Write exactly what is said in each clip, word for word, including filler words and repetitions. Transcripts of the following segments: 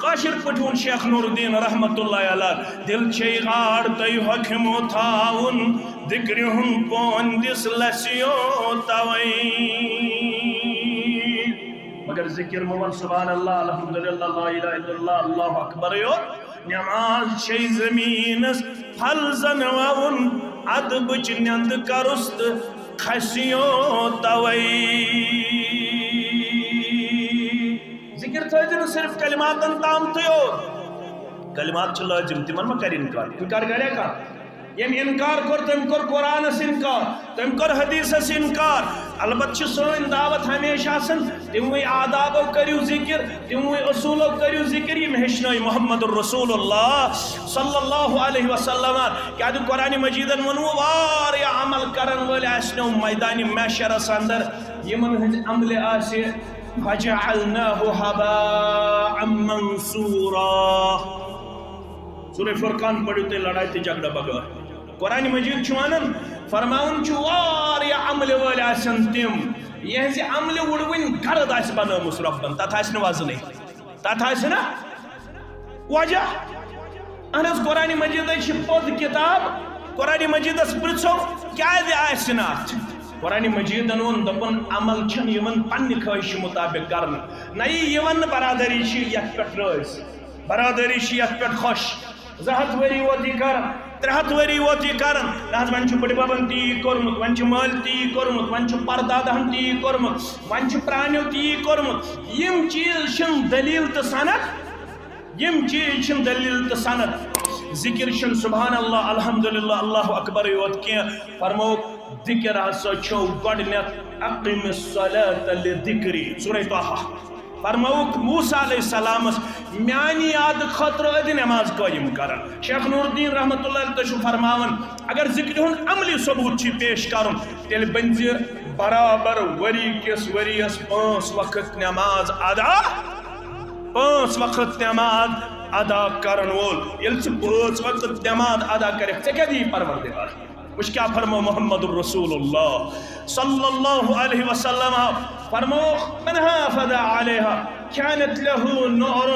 کٲشِر پٲٹھۍ ووٚن شیخ نور الدین رحمت اللہ علیہ، دِل چھے غاڑ تۄہہِ حۄکھمو تھاوُن، ذِکرِ ہُنٛد پون دِس لَسیو تَوَے۔ مگر ذِکِر مہٕ وَن سبحان اللہ، الحمدللہ، لا الہ الا اللہ، اللہ اکبر یوت۔ نماز چھے زمینس پھل زن ووُن، ادبٕچ نٮ۪نٛد کرُس تہٕ کھسیو توے۔ ذکر تھٲیزِ نہٕ صرف کلماتن تامتٕے یوت۔ کلمات چھِ لٲزم، تِمن مہ کر انکار۔ انکار کرے کانٛہہ؟ ییٚمۍ انکار کوٚر، تٔمۍ کوٚر قرآنس انکار، تٔمۍ کوٚر حدیثس انکار۔ البتہ چھِ سٲنۍ دعوت ہمیشہ آسان، تِموٕے آدابو کٔرِو ذکر، تِموٕے اصوٗلو کٔرِو ذکر، یِم ہیٚچھنٲے محمد رسول اللہ صلی اللہ علیہ وسلم۔ کیٛازِ قرآن مجیدن ووٚنوُ، واریاہ عمل کرن وٲلۍ آسنو میدانِ محشرس اندر، یِمن ہٕنٛز عملہِ آسہِ فجعلناه هباء منثورا۔ سورہ فرقان پٔرِو تُہۍ لڑاے تہٕ جھگڑٕ بغٲر۔ قرآن مجید چھُ ونان، فرماوان چھُ، واریاہ عملہِ وٲلۍ آسن تِم، یِہنٛزِ عملہِ وُڑوٕنۍ گرد آسہِ بنٲومٕژ رۄبن، تتھ آسہِ نہٕ وزنٕے، تتھ آسہِ نہٕ وجہ۔ اہن حظ، قرآن مجیدٕے چھِ پٔز کتاب، قرآن مجیدس پرژھو کیازِ آسہِ نہٕ اتھ؟ قرآن مجیدن ووٚن، دوٚپُن، عمل چھنہٕ یِوان پننہِ خٲہشہِ مطابق کرنہٕ، نہ یہِ یِوان نہٕ برادری چھِ یتھ پٮ۪ٹھ رٲضۍ، برادری چھِ یتھ پٮ۪ٹھ خۄش۔ زٕ ہتھ ؤری ووت یہِ کران، ترٛےٚ ہتھ ؤری ووت یہِ کران۔ نہ حظ، وۄنۍ چھُ بٕڈببن تی کوٚرمُت، وۄنۍ چھُ مٲلۍ تی کوٚرمُت، وۄنۍ چھُ پردادہن تی کوٚرمُت، وۄنۍ چھُ پرٛانیو تی کوٚرمُت۔ یِم چیٖز چھِنہٕ دٔلیٖل تہٕ سند، یِم چیٖز چھِنہٕ دٔلیٖل تہٕ سند۔ ذِکِر چھِنہٕ سبحان اللہ، الحمدللہ، اللہ اکبرٕے یوت کینٛہہ۔ فرمووُکھ، ذِکِر ہسا چھُ گۄڈٕنٮ۪تھ اقم الصلاۃ لذکری، سورہ طٰہٰ۔ فرمووُکھ موسیٰ علیہ السلامس، میانہِ یاد خٲطرٕ ٲدِ نماز قٲیِم کران۔ شیخ نور الدین رحمت اللہ علیہ تُہۍ چھِو فرماوان، اگر ذِکرِ ہُنٛد عملی ثبوت چھُ پیش کرُن، تیٚلہِ بٔنزِ برابر ؤری کِس ؤرِیس پانٛژھ وقت نماز ادا، پانٛژھ وقت نماز ادا کرن وول۔ ییٚلہِ ژٕ پانٛژھ وقت نماز ادا کرکھ، ژےٚ کیٛاہ دِیہِ پروردگار؟ وٕچھ کیٛاہ فرمو محمد رسول اللہ صلی اللہ علیہ وسلم، فرمو، من حافظ علیها كانت له نور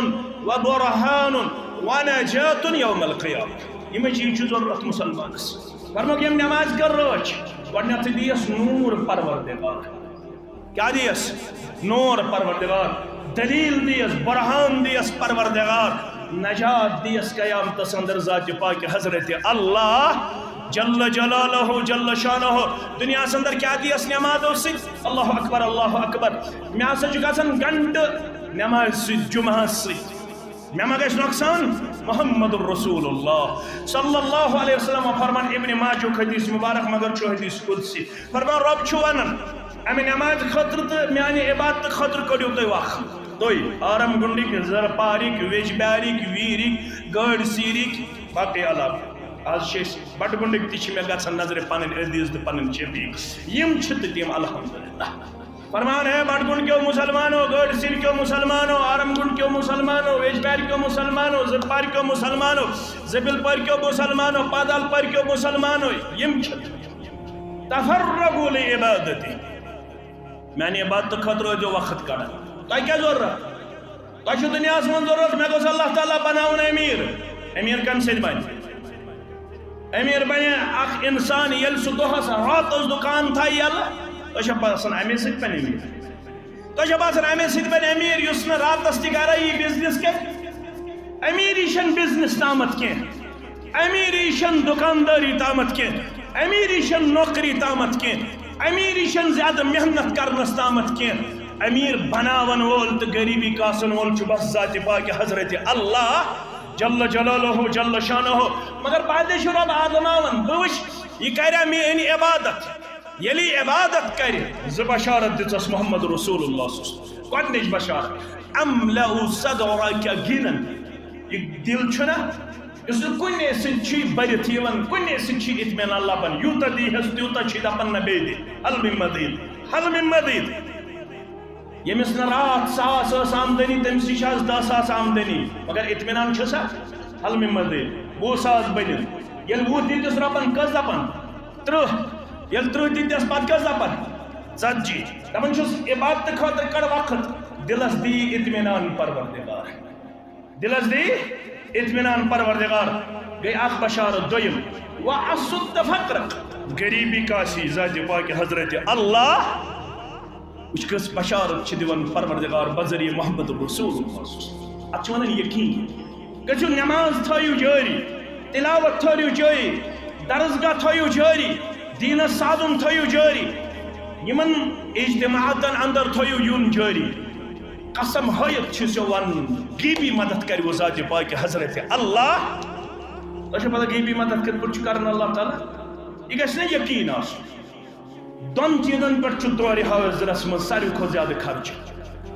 وبرهان ونجاة يوم القيامة۔ یِمے چیٖز چھِ ضروٗرت مُسلمانس۔ فرموکھ، ییٚمۍ نمازِ کٔر رٲچھ، گۄڈٕنٮ۪تھٕے دِیَس نوٗر پروردگار۔ کیٛاہ دِیَس؟ نوٗر پروردگار۔ دلیٖل دِیَس، برہان دِیَس پروردگار۔ نجات دِیَس قیامتس اندر ذاتِ پاکِ حضرت اللہ جل جلالہ جل شانہ۔ دُنیاہس اندر کیٛاہ دِیَس نمازو سۭتۍ؟ اللہ اکبر، اللہ اکبر۔ مےٚ ہسا چھُ گژھان گنٹہٕ نمازِ سۭتۍ، جمعہس سۭتۍ۔ مےٚ ما گژھِ نۄقصان؟ محمد رسول اللہ صلی اللہ علیہ وسلم فرمان، ابن ماجہ حدیث مبارک، مگر چھُ حدیث قدسی۔ فرمان، رۄب چھُ ونان، امہِ نمازِ خٲطرٕ تہٕ میانہِ عبادتہٕ خٲطرٕ کٔڑِو تُہۍ وقت۔ تُہۍ آرم گنڈٕکۍ، زر پارٕکۍ، ویج بیارٕکۍ، ویٖرٕکۍ، گٲڑۍ سیٖرٕکۍ، باقٕے علاقہٕ۔ از چھِ أسۍ بٹہٕ گنڈٕکۍ تہِ چھِ مےٚ گژھان نظرِ پنٕنۍ عزیز تہٕ پنٕنۍ شفیق۔ یِم چھِ تہٕ تِم الحمدللہ۔ فرمان ہے بٹگُنڈ کیو مسلمانو، گٲڑ سِر کیو مسلمانو، آرم گُنڈ کیو مسلمانو، ویجبیر کیو مسلمانو، زبپار کیو مسلمانو، زبلپار کیو مسلمانو، پادال پار کیو مسلمانو، یِم چھِ تفرغوا لعبادتی۔ میانہِ عبادتہٕ خٲطرٕ ٲسۍزیو وقت کڑان۔ تۄہہِ کیٛاہ ضروٗرت؟ تۄہہِ چھُ دُنیاہَس منٛز ضروٗرت، مےٚ گوٚژھ اللہ تعالیٰ بناوُن أمیٖر۔ أمیٖر کَمہِ سۭتۍ بَنہِ؟ أمیٖر بَنہِ اَکھ اِنسان، ییٚلہِ سُہ دۄہَس راتَس دُکان تھایہِ یَلہٕ، تۄہہِ چھا باسان اَمے سۭتۍ بَنہِ أمیٖر؟ تۄہہِ چھا باسان اَمے سۭتۍ بَنہِ أمیٖر، یُس نہٕ راتَس تہِ گَرَے یی بِزنِس کَرِ؟ أمیٖری چھَنہٕ بِزنِس تامَتھ کینٛہہ۔ امیٖری چھَنہٕ دُکاندٲری تامَتھ کینٛہہ، امیٖری چھَنہٕ نوکری تامَتھ کینٛہہ، امیٖری چھَنہٕ زیادٕ محنت کرنَس تامَتھ کینٛہہ۔ امیٖر بناون وول تہٕ غریٖبی کاسن وول چھُ بس ذاتِ پاکِ حضرت اللہ جل جلالہ جل شانہ۔ مگر بعدے چھُ رۄب آزماوان، بہٕ وٕچھ، یہِ کریا میٲنۍ عبادت۔ ییٚلہِ یہِ عبادت کرِ، زٕ بشارت دِژس محمد رسول اللہ صلی اللہ علیہ وسلم۔ گۄڈٕنِچ بشارت، املأ صدرک غنی۔ یہِ دِل چھُنہ، یُس نہٕ کُنے سۭتۍ چھُے بٔرِتھ یِوان، کُنے سۭتۍ چھُے اطمینان لبان، یوٗتاہ دیٖہَس تیوٗتاہ چھُے دپان، نہ بیٚیہِ دِ، حل من مزید، حل من مزید۔ ییٚمِس نہٕ راتھ ساس ٲس آمدنی، تٔمِس نِش آسہٕ دَہ ساس آمدنی، مگر اطمینان چھُسا؟ حل من مزید، وُہ ساس بٔنِتھ۔ ییٚلہِ وُہ دِتِس رۄبن، کٔژ دپان؟ تٕرٛہ۔ ییٚلہِ تٕرٛہ دِتِس، پتہٕ کٔژ دپان؟ ژتجی۔ دپان چھُس، عبادتہٕ خٲطرٕ کڑ وقت، دِلس دی اطمینان پروردگار۔ دِلس دی اطمینان پروردگار۔ گٔے اکھ بشارت۔ دوٚیِم، وَأَصُدَّ فَقْرَ، غریبی کاسی ذاتِ پاکِ حضرت اللہ۔ وٕچھ کٔژ بشارت چھِ دِوان پروردگار بذریعہ محمد رسول اللہ۔ اتھ چھِ ونان یقین۔ گٔژھِو نماز تھٲیِو جٲری، تلاوت تھٲیِو جٲری، درسگاہ تھٲیِو جٲری، دینس سادُن تھٲیِو جٲری، یِمن اجتماعاتن اندر تھٲیِو یُن جٲری۔ قسم ہٲیِتھ چھُ سُہ ونان، غیبی مدد کرِ وۄنۍ ذاتِ پاکِ حضرت اللہ۔ تۄہہِ چھو پتہ غیبی مدد کِتھ پٲٹھۍ چھُ کران اللہ تعالیٰ؟ یہِ گژھِ نہ یقین آسُن۔ دۄن چیٖزن پٮ۪ٹھ چھُ دورِ حٲضرس منٛز ساروی کھۄتہٕ زیادٕ خرچہٕ۔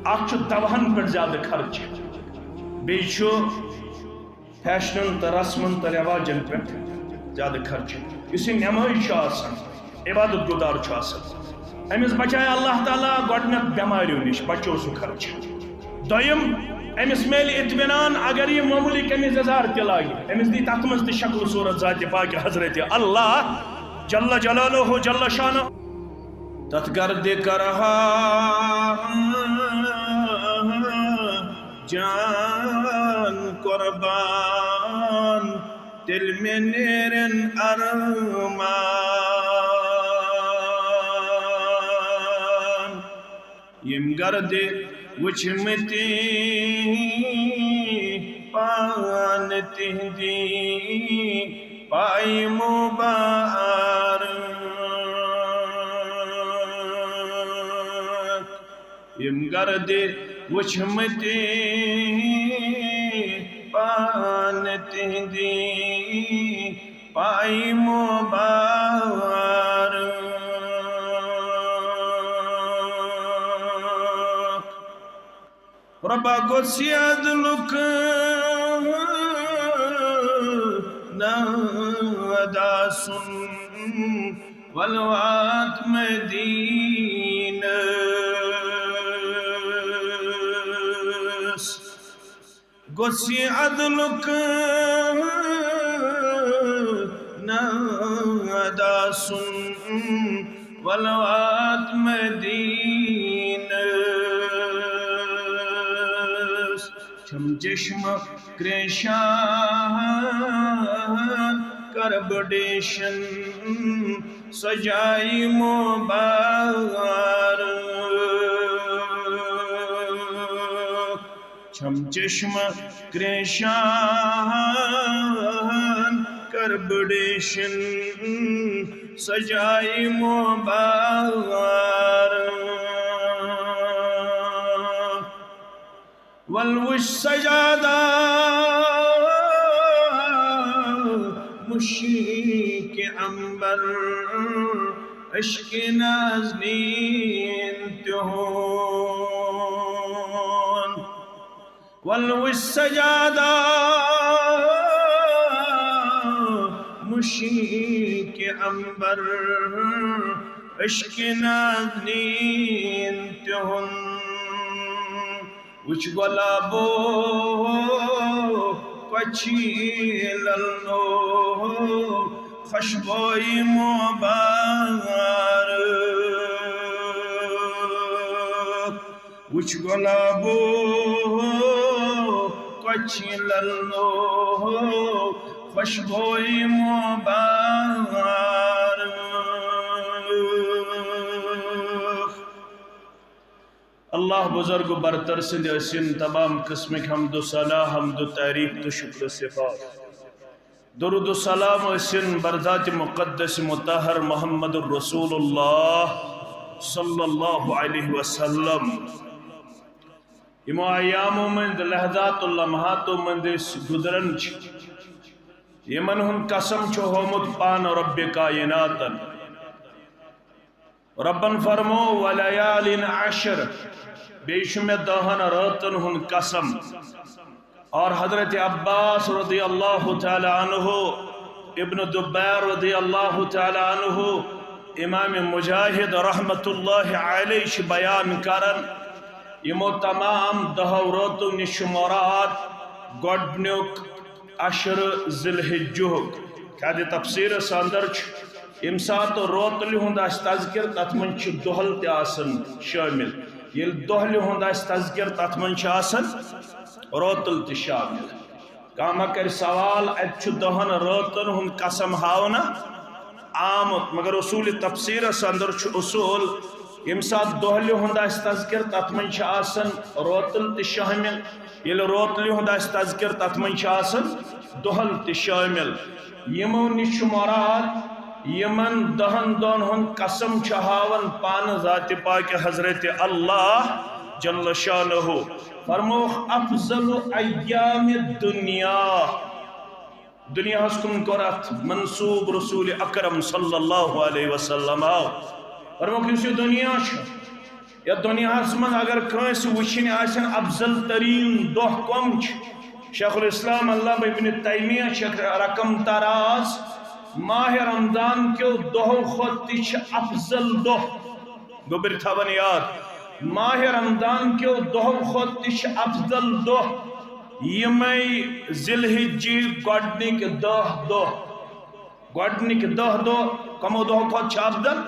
اکھ چھُ دواہن پٮ۪ٹھ زیادٕ خرچہٕ، بیٚیہِ چھُ فیشنن تہٕ رسمن تہٕ رٮ۪واجن پٮ۪ٹھ زیادٕ خرچہٕ۔ یُس یہِ نٮ۪مٲزۍ چھُ آسان، عبادت گُزار چھُ آسان، أمِس بچایہِ اللہ تعالیٰ گۄڈٕنٮ۪تھ بٮ۪ماریو نِش، بچو سُہ خرچہٕ۔ دوٚیِم، أمِس میلہِ اطمینان اگر یہِ معموٗلی قمیٖض یزار تہِ لاگہِ، أمِس دی تتھ منٛز تہِ شکل صوٗرت ذاتِ پاکِ حضرت اللہ جل جلالہ جل شانہ۔ تتھ گردِ کرہا جان قربان، تیٚلہِ مےٚ نیرن ارمان۔ یِم گردِ وٕچھمٕتۍ پانہٕ تِہنٛدِ پایہِ مُبارک۔ یِم گردِ وٕچھمٕتۍ پانہٕ تِہنٛدِ پایہِ مُبارک۔ رۄبا گوٚژھ یہِ عدلُک ناو ادا سُن، وَلہٕ وات مدیٖنس۔ گوٚژھ یہِ عدلُک ناو ادا سُن، وَلہٕ وات مدیٖنس۔ چھم چشمہٕ کریشان کربہٕ ڈیشن سجایہِ مُبارک۔ چھم چشمہٕ کریشان کربہٕ ڈیشن سجایہِ مُبارک۔ ول وٕچھ سجادہ مُشکِ عنبر، عشقِ نازنیٖن تِہُنٛد۔ ول وٕچھ سجادہ مُشکِ عنبر، عشقِ نازنیٖن تِہُنٛد۔ وٕچھ گۄلابو کۄچھی للنو خوشبویہِ مُبارک۔ وٕچھ گۄلابو کۄچھی للنو خوشبویہِ مُبارک۔ اللہ بزرگ و برتر سٕنٛدِ ٲسِن تمام قٕسمٕکۍ حمد و ثنا، حمد و تعریف تہٕ شکر و صفات۔ درود و سلام ٲسِن بر ذاتِ مقدس مطہر محمد رسول اللہ صلی اللہ علیہ وسلم۔ یِمو ایامو منٛز، لحظات و لمحاتو منٛز أسۍ گُزران چھِ، یِمن ہُنٛد قسم چھُ ہومُت پانہٕ ربِ کائناتن۔ ربن فرمو، "ولیال عشر"، بیٚیہِ چھُ مےٚ دَہَن رٲژن ہُنٛد قسم۔ اور حضرت عباس رضی اللہ تعالیٰ عنہ، ابن زبیر رضی اللہ تعالیٰ عنہ، امام مجاہد رحمت اللہ علیہ چھِ بیان کران، یِمو تمام دَہو رٲژو نِش چھُ مراد گۄڈٕنیُک عشر ذی الحجُک۔ کیازِ تفسیرس اندر چھُ ییٚمہِ ساتہٕ روتلہِ ہُنٛد آسہِ تذکر، تتھ منٛز چھُ دۄہل تہِ آسان شٲمِل۔ ییٚلہِ دۄہلہِ ہُنٛد آسہِ تذکر، تتھ منٛز چھُ آسان روتل تہِ شامل۔ کانٛہہ ما کرِ سوال، اتہِ چھُ دہن رٲژن ہُنٛد قسم ہاونہٕ آمُت، مگر اصول تفسیرس اندر چھُ اصول، ییٚمہِ ساتہٕ دۄہلہِ ہُنٛد آسہِ تذکر، تتھ منٛز چھِ آسان روتل تہِ شٲمِل، ییٚلہِ روتلہِ ہُنٛد آسہِ تذکر، تتھ منٛز چھِ آسان دۄہل تہِ شٲمِل۔ یِمو نِش چھُ مراد یِمن دہن دۄہن ہُنٛد قسم چھُ ہاوان پانہٕ ذاتِ پاکہِ حضرت اللہ جل شانہ۔ فرمووُکھ، افضل ایام الدنیا۔ دنیاہس کُن کوٚر اتھ منسوب رسول اکرم صلی اللہ علیہ وسلم۔ فرمووُکھ، یُس یہِ دنیا چھُ، یتھ دنیاہس منٛز اگر کٲنٛسہِ وٕچھِنۍ آسن افضل ترین دۄہ کم چھِ، شیخ الاسلام علامہ ابن تیمیہ چھِ رقم تراز، ماہ رمضان کیو دۄہو کھۄتہٕ تہِ چھِ افضل دۄہ۔ گوٚبرۍ تھاوان یاد، ماہ رمضان کیو دۄہو کھۄتہٕ تہِ چھِ افضل دۄہ یِمے ذی الحجہِ گۄڈنِکۍ دَہ دۄہ۔ گۄڈنِکۍ دَہ دۄہ کمو دۄہو کھۄتہٕ چھِ افضل؟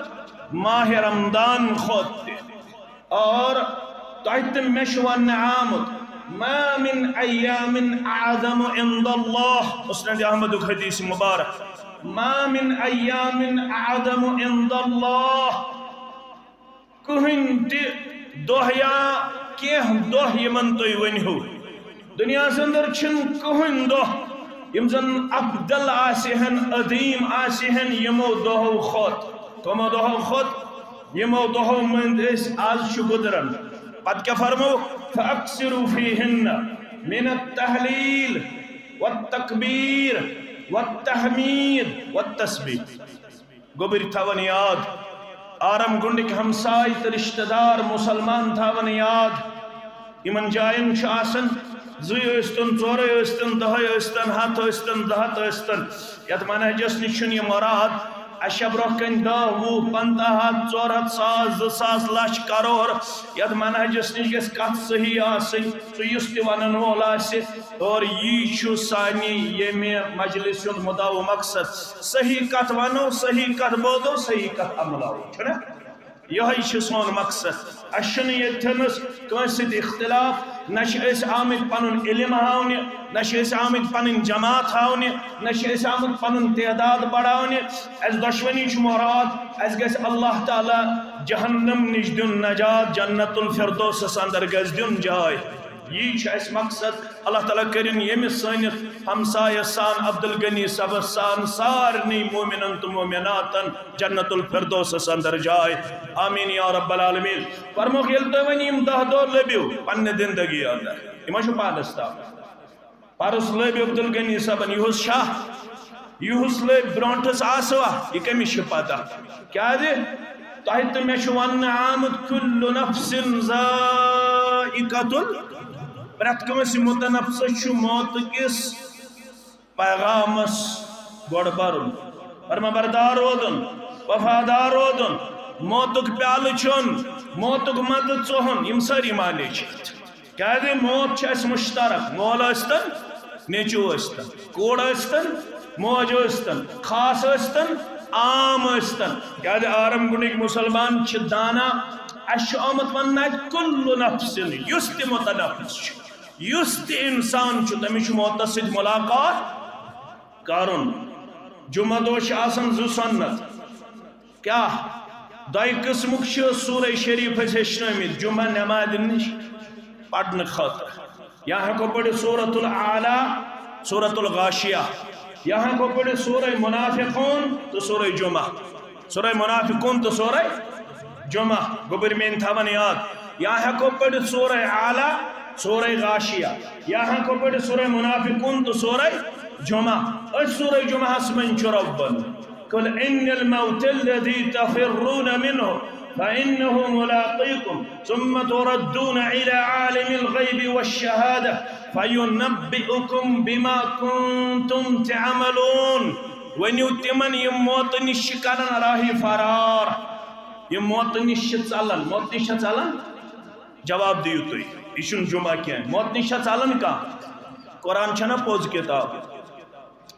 ماہ رمضان کھۄتہٕ تہِ۔ اور تۄہہِ تہٕ مےٚ چھُ وننہٕ آمُت، ما من ایام اعظم عند اللہ، مسند احمدُک حدیث مبارک، ما من ایام اعظم عند اللہ، کٕہٕنۍ تہِ دۄہ یا کینٛہہ دۄہ یِمن تُہۍ ؤنِو، دُنیاہَس اندر چھِنہٕ کٕہٕنۍ دۄہ یِم زَن افضل آسہِ ہن، عظیٖم آسہِ ہن یِمو دۄہو کھۄتہٕ۔ کٕمو دۄہو کھۄتہٕ؟ یِمو دۄہو مٔنٛزۍ أسۍ آز چھِ گُزران۔ پتہٕ کیٛاہ فرمووُکھ؟ فَأَكْثِرُوا فِيهِنَّ مِنَ التَّهْلِيلِ وَالتَّكْبِيرِ وَالتَّحْمِيدِ وَالتَّسْبِيحِ۔ گوٚبرۍ تھاوان یاد، آرم گنڈٕکۍ ہمساے تہٕ رشتہٕ دار مسلمان تھاوان یاد، یِمن جاین چھُ آسان زٕے ٲسۍتن، ژورے ٲسۍتن، دَہے ٲسۍتن، ہتھ ٲسۍتن، زٕ ہتھ ٲسۍتن۔ یتھ منہجس نِش چھُنہٕ یہِ مراد اَسہِ چھا برونٛہہ کنہِ دَہ، وُہ، پنٛژاہ، ہتھ، ژور ہتھ، ساس، زٕ ساس، لچھ، کرور۔ یتھ منہجس نِش گژھِ کتھ صحیح آسٕنۍ، سُہ یُس تہِ ونن وول آسہِ۔ اور یی چھُ سانہِ ییٚمہِ مجلسہِ ہُنٛد مُدعا و مقصد۔ صحیح کتھ ونو، صحیح کتھ بوزو، صحیح کتھ عملاوو، چھُنہ؟ یِہوٚے چھُ سون مقصد۔ اَسہِ چھُنہٕ ییٚتھٮ۪نَس کٲنٛسہِ سۭتۍ اختلاف، نہ چھِ أسۍ آمٕتۍ پنُن علم ہاونہِ، نہ چھِ أسۍ آمٕتۍ پنٕنۍ جماعت ہاونہِ، نہ چھِ أسۍ آمٕتۍ پنُن تعداد بڑاونہِ۔ اَسہِ دۄشوٕنی چھُ مراد، اَسہِ گژھِ اللہ تعالیٰ جہنم نِش دیُن نجات، جنت الفردوسس اندر گژھِ دیُن جاے۔ یی چھُ اَسہِ مقصد۔ اللہ تعالیٰ کٔرِن ییٚمِس سٲنِس ہمسایس سان، عبدالغنی صٲبس سان، سارنٕے مومنن تہٕ مومناتن جنت الفردوسس اندر جاے۔ آمین یا رب العالمین۔ فرموکھ، ییٚلہِ تُہۍ وۄنۍ یِم دَہ دۄہ لٔبِو پننہِ زندگی اندر، یہِ ما چھُ پانس تام؟ پرُس لٔبۍ عبدالغنی صٲبن یُہُس شاہ، یُہُس لٔبۍ برونٛٹھس آسوا، یہِ کٔمِس چھِ پتہ؟ کیازِ؟ تۄہہِ تہٕ مےٚ چھُ وننہٕ آمُت، کُلُّ نفسٍ ذائقۃ ال-، پرٛٮ۪تھ کٲنٛسہِ متنفسس چھُ موتہٕ کِس پیغامس گۄڈٕ برُن، فرمانبردار روزُن، وفادار روزُن، موتُک پیالہٕ چیوٚن، موتُک مزٕ ژوٚہُن، یِم سٲری معنی چھِ اتھ۔ کیازِ موت چھُ اَسہِ مشترک، مول ٲسۍتن، نیٚچو ٲسۍتن، کوٗر ٲسۍتن، موج ٲسۍتن، خاص ٲسۍتن، عام ٲسۍتن۔ کیازِ آرم گنڈٕکۍ مسلمان چھِ دانا۔ اَسہِ چھُ آمُت وننہٕ اتہِ کُلُّ نفسٍ، یُس تہِ متنفس چھُ، یُس تہِ انسان چھُ، تٔمِس چھُ موتس سۭتۍ ملاقات کرُن۔ جمعہ دۄہ چھِ آسان زٕ سنت۔ کیٛاہ؟ دۄیہِ قٕسمُک چھُ سورہ شریف أسۍ ہیٚچھنٲومٕتۍ جمعہ نمازِ نِش پرنہٕ خٲطرٕ۔ یا ہٮ۪کو پٔرِتھ سورۃ الاعلیٰ، سورۃ الغاشیہ، یا ہٮ۪کو پٔرِتھ سورہ منافقون تہٕ سورہ جمعہ۔ سورہ منافقون تہٕ سورہ جمعہ، گوٚبرۍ میٲنۍ تھاوان یاد۔ یا ہٮ۪کو پٔرِتھ سورہ اعلیٰ، سورہ غاشیہ، یا ہٮ۪کو پٔرِتھ سورہ منافقون تہٕ سورہ جمعہ۔ أتھۍ سورہ جمعہس منٛز چھُ رۄبن، قل ان الموت الذي تفرون منه فانه ملاقيكم ثم تردون الى عالم الغيب والشهادة فينبئكم بما كنتم تعملون۔ ؤنِو تِمن، یِم موتہٕ نِش چھِ کران راہی فرار، یِم موتہٕ نِش چھِ ژلان، موتہٕ نِش چھا ژلان؟ جواب دِیِو تُہۍ، یہِ چھُنہٕ جمعہ کینٛہہ، موتہٕ نِش چھا ژلان کانٛہہ؟ قرآن چھَنا پوٚز کِتاب؟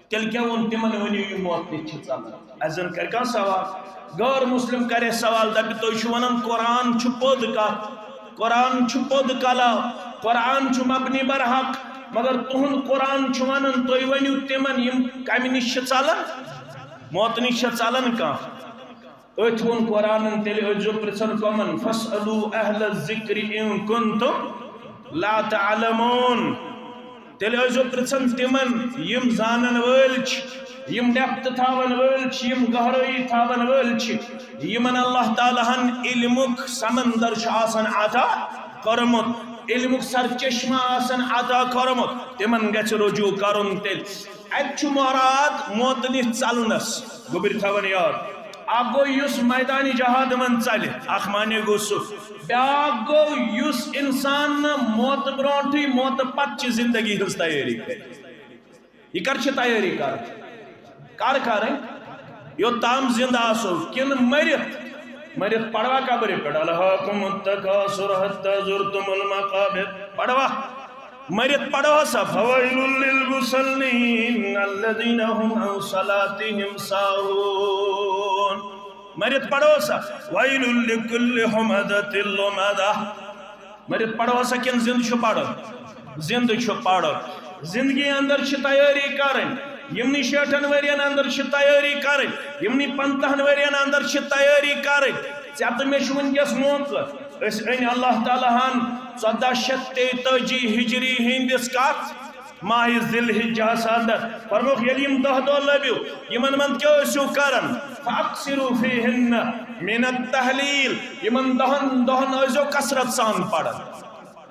تیٚلہِ کیٛاہ ووٚن تِمن، ؤنِو یہِ موتہٕ نِش چھِ ژلان؟ اَسہِ زَن کَرِ کانٛہہ سوال، غٲر مسلم کَرِ اَسہِ سوال، دَپہِ، تُہۍ چھِو وَنان قرآن چھُ پوٚد کَتھ، قرآن چھُ پوٚد کلام، قرآن چھُ مبنی بر حق، مگر تُہُنٛد قرآن چھُ وَنان، تُہۍ ؤنِو تِمن، یِم کَمہِ نِش چھِ ژَلان، موتہٕ نِش چھِ ژَلان کانٛہہ۔ أتھۍ ووٚن قرآنن، تیٚلہِ ٲسۍزیو پرٛژھان کَمن؟ فاسألوا اہل الذکر ان کنتم لا تعلمون۔ تیٚلہِ ٲسۍزیو پرٛژھان تِمن، یِم زانن وٲلۍ چھِ، یِم ڈیپتھ تھاون وٲلۍ چھِ، یِم گہرٲیی تھاون وٲلۍ چھِ، یِمن اللہ تعالیٰ ہن علمُک سمندر چھُ آسان عطا کوٚرمُت، علمُک سرچشمہ آسان عطا کوٚرمُت، تِمن گژھِ رجوع کرُن۔ تیٚلہِ اَتہِ چھُ مراد موتہٕ نِش ژلنس۔ گوٚبرۍ تھاوان یاد، اکھ گوٚو یُس میدانِ جہاد منٛز ژلہِ، اکھ معنی گوٚو سُہ۔ بیاکھ گوٚو یُس انسان نہٕ موتہٕ برونٹھٕے، موتہٕ پتہٕ چہِ زندگی ہٕنٛز تیٲری کرِ۔ یہِ کر چھِ تیٲری کرٕنۍ؟ کر کرٕنۍ؟ یوٚتام زندٕ آسو کِنہٕ مٔرِتھ؟ مٔرِتھ پڑوا قبرِ پٮ۪ٹھ؟ الہاکم التکاثر حتی زرتم المقابر۔ پڑوا؟ مٔرِتھ پڑوا سا؟ فویل للمصلین الذین هم عن صلاتهم ساہون۔ مٔرِتھ پڑوا سا؟ ویل لکل ہمزۃ لمزہ۔ مٔرِتھ پڑوا سا کِنہٕ زِندٕ چھُ پرُن؟ زِندٕ چھُ پرُن۔ زِندگی اندر چھِ تیٲری کرٕنۍ۔ یِمنٕے شیٹھن ؤرین اندر چھِ تیٲری کرٕنۍ۔ یِمنٕے پنٛژاہن ؤرین اندر چھِ تیٲری کرٕنۍ۔ ژےٚ تہٕ مےٚ چھُ وٕنکیٚس موقعہٕ۔ أسۍ أنۍ اللہ تعالیٰ ہن ژۄداہ شیٚتھ تیتٲجی ہجری ہٕنٛدِس کتھ ماہِ ذی الحجہس اندر۔ فرموکھ، ییٚلہِ یِم دَہ دۄہ لٔبِو، یِمن منٛز کیٛاہ ٲسِو کران؟ فَأَكْثِرُوا فِيهِنَّ مِنَ التَّهْلِيلِ۔ یِمن دَہن دۄہن ٲسۍزیو کثرت سان پران۔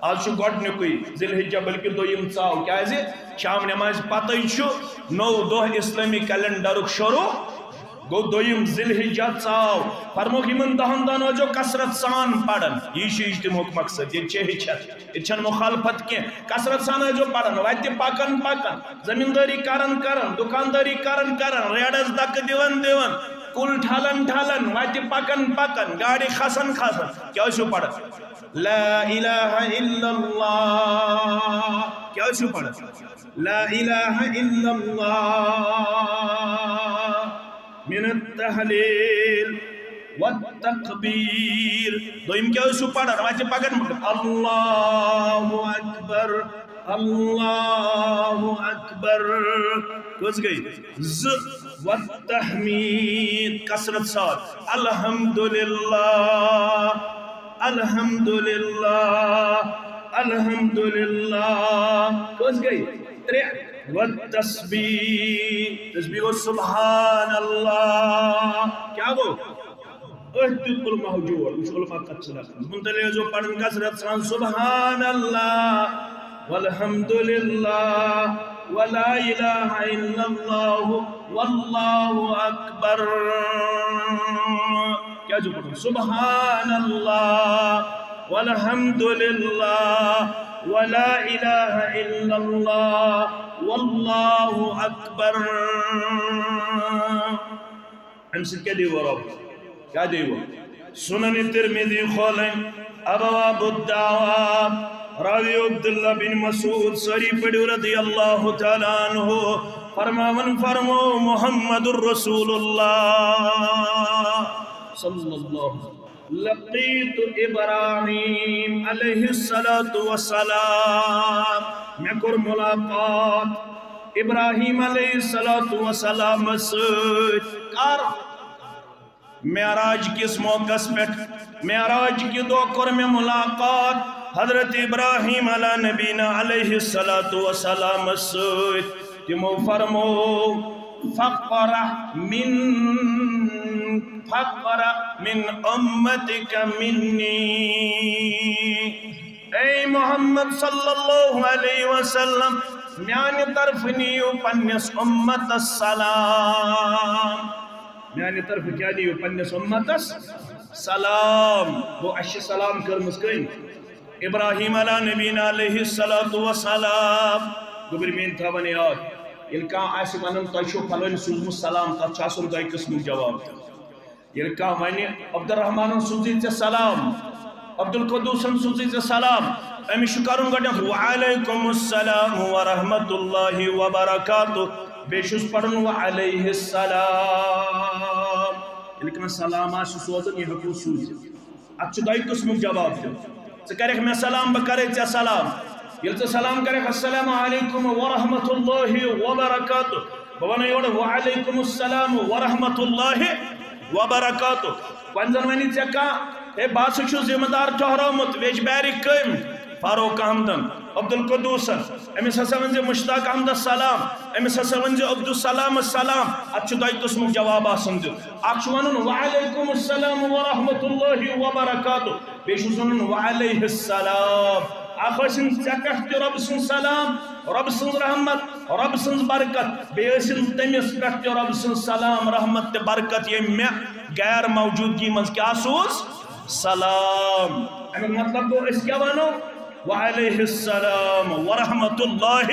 آز چھُ گۄڈٕنیُکُے ذی الحجہ، بلکہِ دوٚیِم ژاو۔ کیٛازِ؟ شام نمازِ پتے چھُ نوٚو دۄہ اسلٲمی کیلنڈرُک شروع۔ گوٚو دوٚیِم ذی الحجہ ژاو۔ فرموکھ، یِمن دَہن دۄہن ٲسۍزیو کثرت سان پران۔ یی چھُ اجتماعُک مقصد، ییٚتہِ چھِ ہیٚچھان۔ ییٚتہِ چھَنہٕ مخالفت کینٛہہ۔ کثرت سان ٲسۍزیو پران، وتہِ پکان پکان، زمیٖندٲری کران کران، دُکاندٲری کران کران، ریڈس دکہٕ دِوان دِوان، کُل ٹھلان ٹھلان، وتہِ پکان پکان، گاڑِ کھسان کھسان۔ کیٛاہ ٲسِو پران؟ لا الہ الا اللہ۔ کیٛاہ ٲسِو پران؟ لا الہ الا اللہ۔ من التحلیل والتکبیر۔ دوٚیِم کیٛاہ ٲسِو پران؟ وتہِ پکان پکان۔ اللہ اکبر، اللہ اکبر۔ کٔژ گٔے؟ زٕ۔ والتحمید، کثرت سان۔ الحمدللہ، الحمدللہ، الحمدللہ۔ کٔژ گٔے؟ ترٛےٚ۔ والتسبیح، تسبیح گوٚو سبحان اللہ۔ کیٛاہ گوٚو؟ أتھۍ دیُت علماہو جوڑ، وٕچھ علماء کتھ چھِ لیکھان۔ دوٚپُن تیٚلہِ ٲسۍزیو پران کثرت سان سبحان اللہ والحمدللہ ولا الہ الا اللہ واللہ اکبر۔ کیٛاہ چھُ پرُن؟ سبحان اللہ والحمدللہ ولا الہ الا اللہ واللہ اکبر۔ امہِ سۭتۍ کیٛاہ دِیِو رۄب؟ کیٛاہ دِیِو؟ سنن ترمذی کھولٕنۍ، ابواب الدعوات، راوی عبداللہ بن مسعود، سٲری پٔرِو رضی اللہ تعالیٰ عنہ، فرماوان فرمو محمد رسول اللہ صلی اللہ علیہ وسلم۔ لقیت ابراہیم علیہ الصلوۃ والسلام، مےٚ کوٚر ملاقات ابراہیم علیہ الصلوۃ والسلام سۭتۍ۔ کر؟ معراج کِس موقعس پٮ۪ٹھ، معراج کہِ دۄہ کوٚر مےٚ ملاقات حضرت ابراہیم علی نبینا علیہ الصلوۃ والسلام سۭتۍ۔ تِمو فرمو، فقر من، فقر من امتک منی۔ اے محمد صلی اللہ علیہ وسلم، میانہِ طرفہٕ نِیِو پننِس اُمتس سلام۔ میانہِ طرفہٕ کیٛاہ نِیِو پننِس اُمتس؟ سلام۔ گوٚو، اَسہِ چھِ سلام کٔرمٕژ کٔمۍ؟ ابراہیم علی نبینا علیہ الصلوۃ والسلام۔ گوٚبرۍ میٲنۍ تھاوان یاد، ییٚلہِ کانٛہہ آسہِ ونان، تۄہہِ چھُو فلٲنۍ سوٗزمُت سلام، تتھ چھُ آسان دۄیہِ قٕسمُک جواب تہِ۔ ییٚلہِ کانٛہہ ونہِ، عبدالرحمانن سوٗزٕے ژےٚ سلام، عبدالقدوسن سوٗزٕے ژےٚ سلام، أمِس چھُ کرُن گۄڈٕنٮ۪تھ وعلیکم السلام ورحمۃ اللہ وبرکاتہ، بیٚیہِ چھُس پرُن وعلیہ السلام۔ ییٚلہِ کانٛہہ سلام آسہِ سوزان، یہِ ہٮ۪کو سوٗزِتھ۔ اتھ چھُ دۄیہِ قٕسمُک جواب دیُن۔ ژٕ کرکھ مےٚ سلام، بہٕ کرے ژےٚ سلام۔ ییٚلہِ ژٕ سلام کرکھ، السلام علیکم ورحمۃ اللہ وبرکاتہ، بہٕ وَنہٕ یورٕ وعلیکم السلام ورحمۃ اللہ وبرکاتہ۔ وۄنۍ زَن وَنہِ ژےٚ کانٛہہ، ہے، بہٕ ہسا چھُس ذمہٕ دار ٹھہرومُت ویٚجبارِ کٔمۍ؟ فاروق احمدن، عبدالقدوسن، أمِس ہسا ؤنۍ زِ مشتاق احمدس سلام، أمِس ہسا ؤنۍ زِ عبدالسلامس سلام۔ اَتھ چھُ دۄیہِ قٕسمُک جواب آسان دیُن۔ اکھ چھُ وَنُن وعلیکم السلام ورحمۃ اللہ وبرکاتہ، بیٚیہِ چھُس وَنُن وعلیہ السلام۔ اکھ ٲسِن ژےٚ پٮ۪ٹھ تہِ رۄب سُنٛد سلام، رۄب سٕنٛز رحمت، رۄب سٕنٛز برکت، بیٚیہِ ٲسِن تٔمِس پٮ۪ٹھ تہِ رۄب سٕنٛز سلام، رحمت تہٕ برکت، ییٚمۍ مےٚ غیر موجودگی منٛز کیٛاہ سوٗز؟ سلام۔ اَمیُک مطلب گوٚو، أسۍ کیٛاہ وَنو؟ وعلیہ السلام ورحمۃ اللہ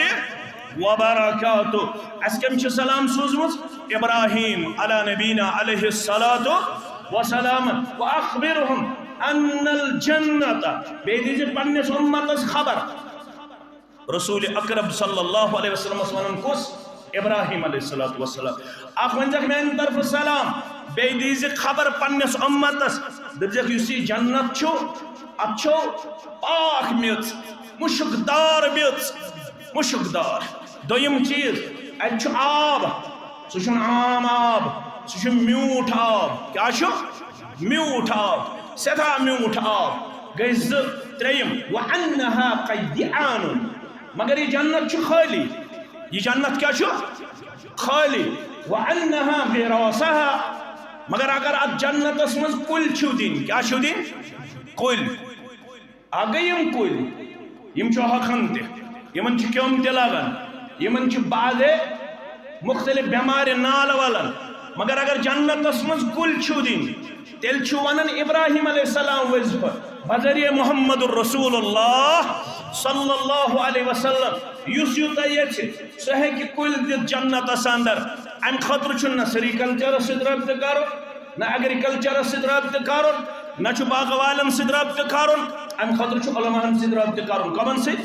وبرکاتہ۔ اَسہِ کٔمۍ چھِ سلام سوٗزمٕژ؟ ابراہیم علی نبینا علیہ الصلوۃ والسلام۔ واخبرهم ان الجنت، بیٚیہِ دیٖزِ پننِس اُمتس خبر۔ رسول اکرم صلی اللہ علیہ وسلمس ونان کُس؟ ابراہیم علیہ الصلوۃ والسلام۔ اکھ ؤنۍ زیکھ میانہِ طرفہٕ سلام، بیٚیہِ دیٖزِ خبر پننِس اُمتس، دٔپزیکھ یُس یہِ جنت چھُ، اتھ چھو پاک میٚژ، مُشک دار میٚژ، مُشک دار۔ دوٚیِم چیٖز، اتہِ چھُ آب، سُہ چھُنہٕ عام آب، سُہ چھُ میوٗٹھ آب۔ کیٛاہ چھُ؟ میوٗٹھ آب، سٮ۪ٹھاہ میوٗٹھ آب۔ گٔے زٕ۔ ترٛیٚیِم، وَأَنَّهَا قَيْعَانٌ، مگر یہِ جنت چھُ خٲلی۔ یہِ جنت کیٛاہ چھُ؟ خٲلی۔ وَأَنَّهَا غِرَاسُهَا، مگر اگر اتھ جنتس منٛز کُلۍ چھِو دِنۍ، کیٛاہ چھِو دِنۍ؟ کُلۍ۔ اکھ گٔے یِم کُلۍ، یِم چھِ ہۄکھان تہِ، یِمن چھِ کیوٚم تہِ لگان، یِمن چھِ بعضے مختلف بٮ۪مارِ نالہٕ ولان۔ مگر اگر جنتس منٛز کُلۍ چھِو دِنۍ، تیٚلہِ چھُ ونان ابراہیم علیہ السلام وظیفہٕ بذریعہ محمد الرسول اللہ صلی اللہ علیہ وسلم، یُس یوٗتاہ یژھِ، سُہ ہیٚکہِ کُلۍ دِتھ جنتس اندر۔ امہِ خٲطرٕ چھُنہٕ نہ سریکلچرس سۭتۍ رٲبطہٕ کرُن، نہ ایگریکلچرس سۭتۍ رٲبطہٕ کرُن، نہ چھُ باغہٕ والٮ۪ن سۭتۍ رٲبطہٕ کرُن۔ امہِ خٲطرٕ چھُ علماہن سۭتۍ رٲبطہٕ کرُن۔ کمن سۭتۍ؟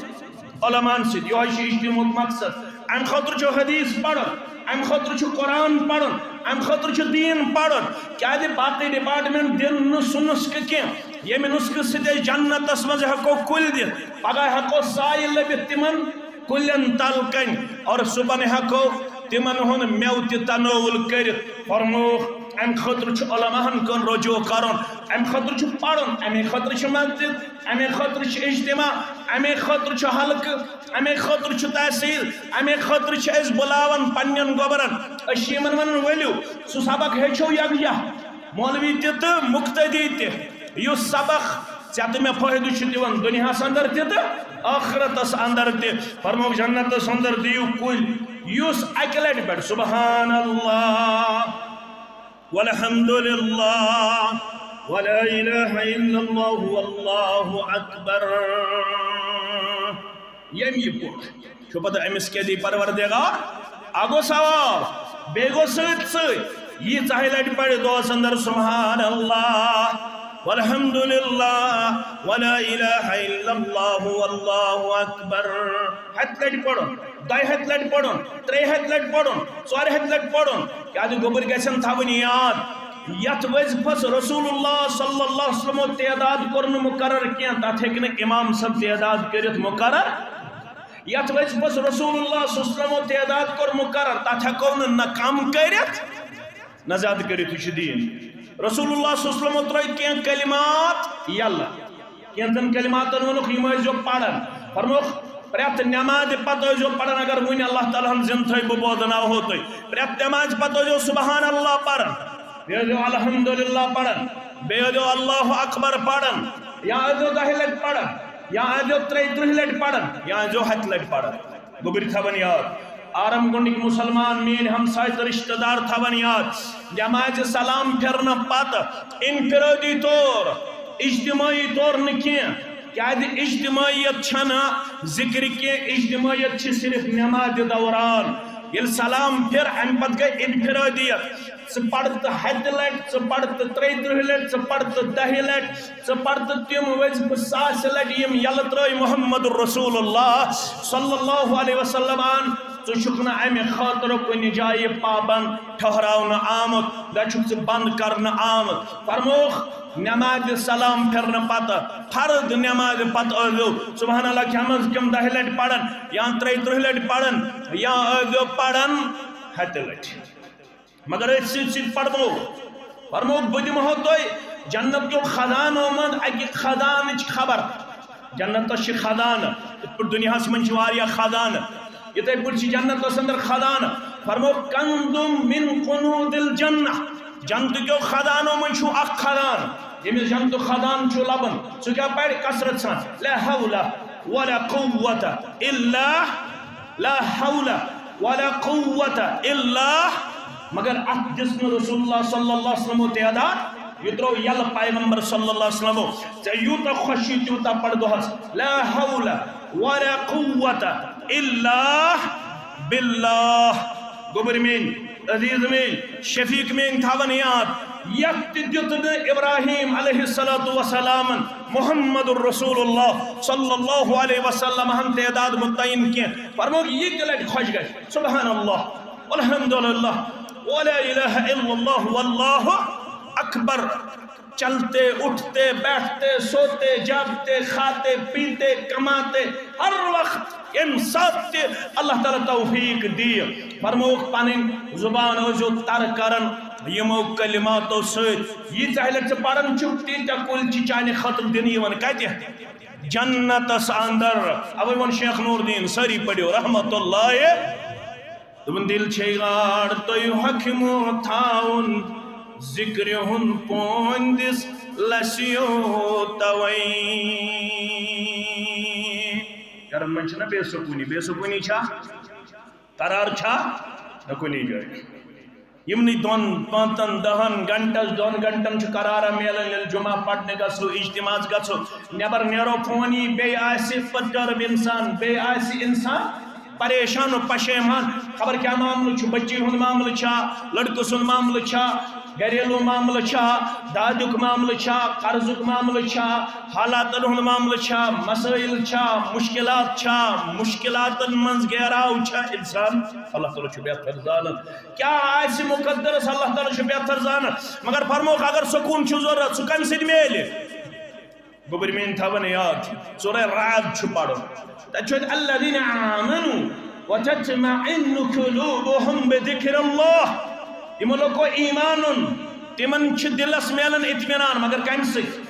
علماہن سۭتۍ۔ یِہوٚے چھُ اجتماعُک مقصد۔ امہِ خٲطرٕ چھُ حدیث پرُن، امہِ خٲطرٕ چھُ قرآن پرُن، امہِ خٲطرٕ چھُ دیٖن پرُن۔ کیازِ باقٕے ڈپارٹمنٹ دِن نہٕ سُہ نُسخہٕ کینٛہہ، ییٚمہِ نُسخہٕ سۭتۍ أسۍ جنتس منٛز ہٮ۪کو کُلۍ دِتھ، پگاہ ہٮ۪کو سایہِ لٔبِتھ تِمن کُلٮ۪ن تل کنۍ، اور صبحن ہٮ۪کو تِمن ہُنٛد مٮ۪وٕ تہِ تناول کٔرِتھ۔ فرمووُکھ، امہِ خٲطرٕ چھُ علماہن کُن رجوع کرُن، امہِ خٲطرٕ چھُ پرُن، امے خٲطرٕ چھِ مسجد، امے خٲطرٕ چھُ اجتماع، امے خٲطرٕ چھُ حلقہٕ، امے خٲطرٕ چھُ تحصیل، امے خٲطرٕ چھِ أسۍ بُلاوان پننٮ۪ن گۄبرن۔ أسۍ چھِ یِمن ونان، ؤلِو، سُہ سبق ہیٚچھو یکجاہ، مولوی تہِ تہٕ مقتدی تہِ۔ یُس سبق ژےٚ تہٕ مےٚ فٲیدٕ چھُ دِوان دُنیاہس اندر تہِ تہٕ ٲخرتس اندر تہِ۔ فرمووُکھ، جنتس اندر دِیِو کُلۍ، یُس اکہِ لٹہِ پٮ۪ٹھ سبحان اللہ والحمد للہ ولا الہ الا اللہ واللہ اکبر، ییٚمۍ یہِ پوٚر، چھُ پتہ أمِس کیٛاہ دی پروردگار؟ اکھ گوٚو ثواب، بیٚیہِ گوٚو سۭتۍ سۭتۍ ییٖژاہہِ لٹہِ پرِ دۄہس اندر سبحان اللہ والحمد للہ ولا الہ الا اللہ واللہ اکبر۔ ہتہِ لٹہِ پرُن، دۄیہِ ہتہِ لٹہِ پرُن، ترٛیٚیہِ ہتہِ لٹہِ پرُن، ژورِ ہتہِ لٹہِ پرُن۔ کیازِ گوٚبٕرۍ گژھن تھاوٕنۍ یاد۔ یتھ وظیفس رسول اللہ صلی اللہ علیہ وسلمو تعداد کوٚر نہٕ مقرر کینٛہہ، تتھ ہیٚکہِ نہٕ امام صٲب تعداد کٔرِتھ مقرر۔ یتھ وظیفس رسول اللہ صلی اللہ علیہ وسلمو تعداد کوٚر مقرر، تتھ ہیٚکو نہٕ نہ کم کٔرِتھ نہ زیادٕ کٔرِتھ۔ یہِ چھُ دیٖن۔ رسول اللہ صلی اللہ علیہ وسلمو ترٲے کینٛہہ کلمات یلہٕ، کینٛژن کلماتن ووٚنُکھ، یِم ٲسۍزیو پران۔ فرمووُکھ، پرٛٮ۪تھ نٮ۪مازِ پتہٕ ٲسۍزیو پران، اگر وُنہِ اللہ تعالیٰ ہن زِندٕ تھٲے، بہٕ بوزناوہو تُہۍ۔ پرٛٮ۪تھ نٮ۪مازِ پتہٕ ٲسۍزیو سبحان اللہ پران، بیٚیہِ ٲسۍزیو الحمدللہ پران، بیٚیہِ ٲسۍزیو اللہ اکبر پران، یا ٲسۍزیو دَہہِ لٹہِ پران، یا ٲسۍزیو ترٛیہِ ترٕٛہہِ لٹہِ پران، یا ٲسۍزیو ہتہِ لٹہِ پران۔ گوٚبٕرۍ تھاوان یاد۔ آرم گنڈٕکۍ مسلمان، میٲنۍ ہمساے تہٕ رشتہٕ دار تھاوان یاد، نمازِ سلام پھرنہٕ پتہٕ انفرادی طور، اجتماعی طور نہٕ کینٛہہ، کیازِ اجتماعیت چھنہٕ ذکرِ کینٛہہ، اجتماعیت چھِ صرف نمازِ دوران۔ ییٚلہِ سلام پھر، امہِ پتہٕ گٔے انفرادیت۔ ژٕ پَر تہٕ ہَتہِ لَٹہِ، ژٕ پَر تہٕ ترٛیہِ تٕرٛہہِ لَٹہِ، ژٕ پَر تہٕ دَہہِ لَٹہِ، ژٕ پَر تہٕ تِم وظیفہٕ ساسہِ لَٹہِ، یِم یَلہٕ ترٛٲوۍ محمد رسول اللہ صلی اللہ علیہ وسلمن۔ ژٕ چھُکھ نہٕ اَمہِ خٲطرٕ کُنہِ جایہِ پابند ٹھہراونہٕ آمُت، نہ چھُکھ ژٕ بند کرنہٕ آمُت۔ فرمووُکھ، نمازِ سلام پھِرنہٕ پتہٕ، فرض نمازِ پتہٕ ٲسۍزیو سبحان اللہ کھٮ۪مہٕ منٛز کم دَہہِ لٹہِ پران، یا ترٛیہِ ترٕٛہہِ لٹہِ پران، یا ٲسۍزیو پران ہتہِ لٹہِ۔ مگر أتھۍ سۭتۍ سۭتۍ پرمو، فرمو، بہٕ دِمہو تۄہہِ جنت کیو خزانو منٛز اَکہِ خزانٕچ خبر۔ جنتس چھِ خزانہٕ، یِتھ پٲٹھۍ دُنیاہس منٛز چھِ واریاہ خزانہٕ، یِتھے پٲٹھۍ چھِ جنتس اندر خزانہٕ۔ فرمو، کنز من کنوز الجنہ، جنتہٕ کیو خزانو منٛز چھُ اکھ خزانہٕ، ییٚمِس جنتُک خزانہٕ چھُ لبان، سُہ کیٛاہ پرِ؟ کثرت سان، لا حول ولا قوة الا، لا حول ولا قوة الا، مگر اتھ دِژ نہٕ رسول اللہ صلی اللہ علیہ وسلمو تعداد، یہِ ترٛوو یَلہٕ پیغمبر صلی اللہ علیہ وسلمو۔ ژےٚ یوٗتاہ خۄش چھُے تیوٗتاہ پَر دۄہَس، لا حول ولا قوة الا باللہ۔ گوٚبُر میٲنۍ، عزیز میٲنۍ، شفیق میٲنۍ تھاوَن یاد، یَتھ تہِ دیُت نہٕ ابراہیم علیہ الصلوۃ والسلامن محمد رسول اللہ صلی اللہ علیہ وسلم ہن تعداد متعین کینٛہہ۔ فرمووُکھ، یہِ تہِ لٹہِ خۄش گژھِ۔ سبحان اللہ، الحمدللہ، ولا الہ الا اللہ، واللہ اکبر۔ چلتے، اٹھتے، بیٹھتے، سوتے، جاگتے، کھاتے، پیتے، کماتے، ہر وقت، ییٚمہِ ساتہٕ تہِ اللہ تعالیٰ توفیق دِیہِ۔ فرمووُکھ، پنٕنۍ زبان ٲسۍزیو تر کران یِمو کلماتو سۭتۍ۔ ییٖژاہ لٹہِ ژٕ پران چھُکھ، تیٖتیٛاہ کُلۍ چھِ چانہِ خٲطرٕ دِنہٕ یِوان۔ کتہِ؟ جنتس اندر۔ اوے ووٚن شیخ نور الدین، سٲری پٔرِو رحمت اللہ۔ دوٚپُن، دِل چھے گاڈ تۄہہِ حۄکھِ مو تھاوُن، ذِکرِ ہُنٛد پونٛدِس لَسیو تَوَے۔ گرن منٛز چھِنہ بے سکوٗنی، بے سکوٗنی چھا؟ قرار چھا؟ نہ کُنی جایہِ۔ یِمنٕے دۄن، پانٛژن، دَہن گھنٹس، دۄن گھنٹن چھُ قرارا میلان، ییٚلہِ جمعہ پرنہِ گژھو، اجتماعس گژھو، نٮ۪بر نیرو، فون یی، بیٚیہِ آسہِ perturb انسان، بیٚیہِ آسہِ انسان پریشان و پشیمان، خبر کیٛاہ معاملہٕ چھُ، بچی ہُنٛد معاملہٕ چھا، لڑکہٕ سُنٛد معاملہٕ چھا، گھریلو معاملہٕ چھا، دادیُک معاملہٕ چھا، قرضُک معاملہٕ چھا، حالاتن ہُنٛد معاملہٕ چھا، مسائل چھا، مشکلات چھا، مشکلاتن منٛز گیراو چھا انسان، اللہ تعالیٰ چھُ بہتر زانان۔ کیٛاہ آسہِ مقدرس، اللہ تعالیٰ چھُ بہتر زانان۔ مگر فرمووُکھ، اگر سکوٗن چھُ ضروٗرت، سُہ کَمہِ سۭتۍ میلہِ؟ گوٚبُر میٲنۍ تھاوان یاد، سورہ رعد چھُ پرُن۔ تَتہِ چھُ اَتہِ، الذین آمنوا وتطمئن قلوبهم بذکر اللہ۔ یِمو لوگ کوٚر ایمان اوٚن، تِمن چھِ دِلس میلان اطمینان، مگر کَمہِ سۭتۍ؟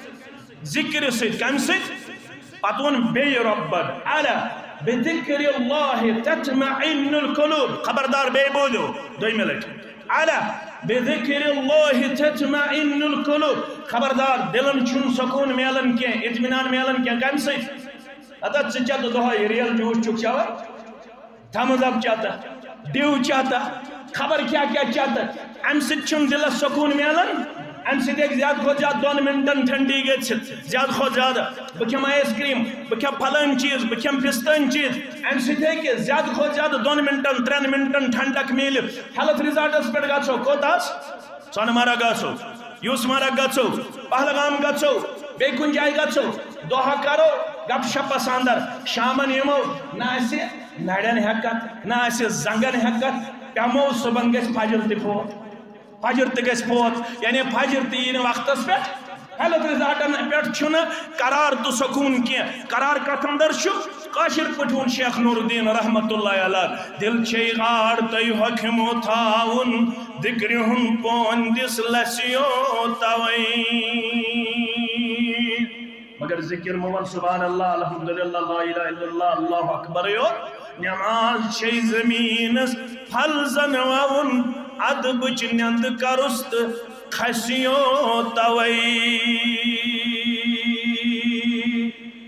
ذِکرِ سۭتۍ۔ کَمہِ سۭتۍ؟ پتہٕ ووٚن بیٚیہِ رۄبن، الا بذکر اللہ تطمئن القلوب۔ خبردار، بیٚیہِ بوٗزِو دوٚیمہِ لٹہِ۔ الا بذکر اللہ تطمئن القلوب۔ خبردار، دِلن چھُنہٕ سکوٗن میلان کینٛہہ، اطمینان میلان کینٛہہ۔ کَمہِ سۭتۍ؟ ہتا ژٕ چیٚتہٕ دۄہے ریل جوٗس چھُکھ چیٚوان، تھمز اپ چیٚتہٕ، ڈیو چیٚتہٕ، خبر کیٛاہ کیٛاہ چیٚتہٕ، اَمہِ سۭتۍ چھُنہٕ دِلس سکوٗن میلان۔ اَمہِ سۭتۍ ہیٚکہِ زیادٕ کھۄتہٕ زیادٕ دۄن منٹن ٹھنڈی گٔژھِتھ، زیادٕ کھۄتہٕ زیادٕ بہٕ کھٮ۪مہٕ آیس کریم، بہٕ کھٮ۪مہٕ پھلٲنۍ چیٖز، بہٕ کھٮ۪مہٕ پِستٲنۍ چیٖز۔ اَمہِ سۭتۍ ہیٚکہِ زیادٕ کھۄتہٕ زیادٕ دۄن منٹن، ترٛٮ۪ن منٹن ٹھنڈک میٖلِتھ۔ ہیلتھ ریزارٹس پٮ۪ٹھ گژھو، کوٚت حظ؟ سۄنہٕ مرگ گژھو، یوٗس مرگ گژھو، پہلگام گژھو، بیٚیہِ کُنہِ جایہِ گژھو، دۄہا کرو گپ شپس اندر، شامن یِمو، نہ آسہِ نرٮ۪ن ہٮ۪کتھ، نہ آسہِ زنگن ہٮ۪کتھ، پیمو صبحن گژھِ فجر تہِ فوت۔ فجر تہِ گژھِ فوت، یعنی فجر تہِ یی نہٕ وقتس پٮ۪ٹھ۔ ہیلتھ ریزارٹن پٮ۪ٹھ چھُنہٕ قرار تہٕ سکوٗن کینٛہہ۔ قرار کتھ اندر چھُ؟ کٲشِر پٲٹھۍ ووٚن شیخ نور الدین رحمت اللہ علیہ، دِل چھے گاڈ تۄہہِ حۄکھِ مو تھاوُن، ذِکرِ ہُنٛد پون دِس لَسیو تَوَے۔ مگر ذِکِر مہٕ وَن سبحان اللہ، الحمدللہ، لا الہ الا اللہ، اللہ اکبر یوت۔ نماز چھے زمینس پھل زن وَوُن، ادبٕچ نٮ۪نٛد کرُس تہٕ کھسیو تَوَے۔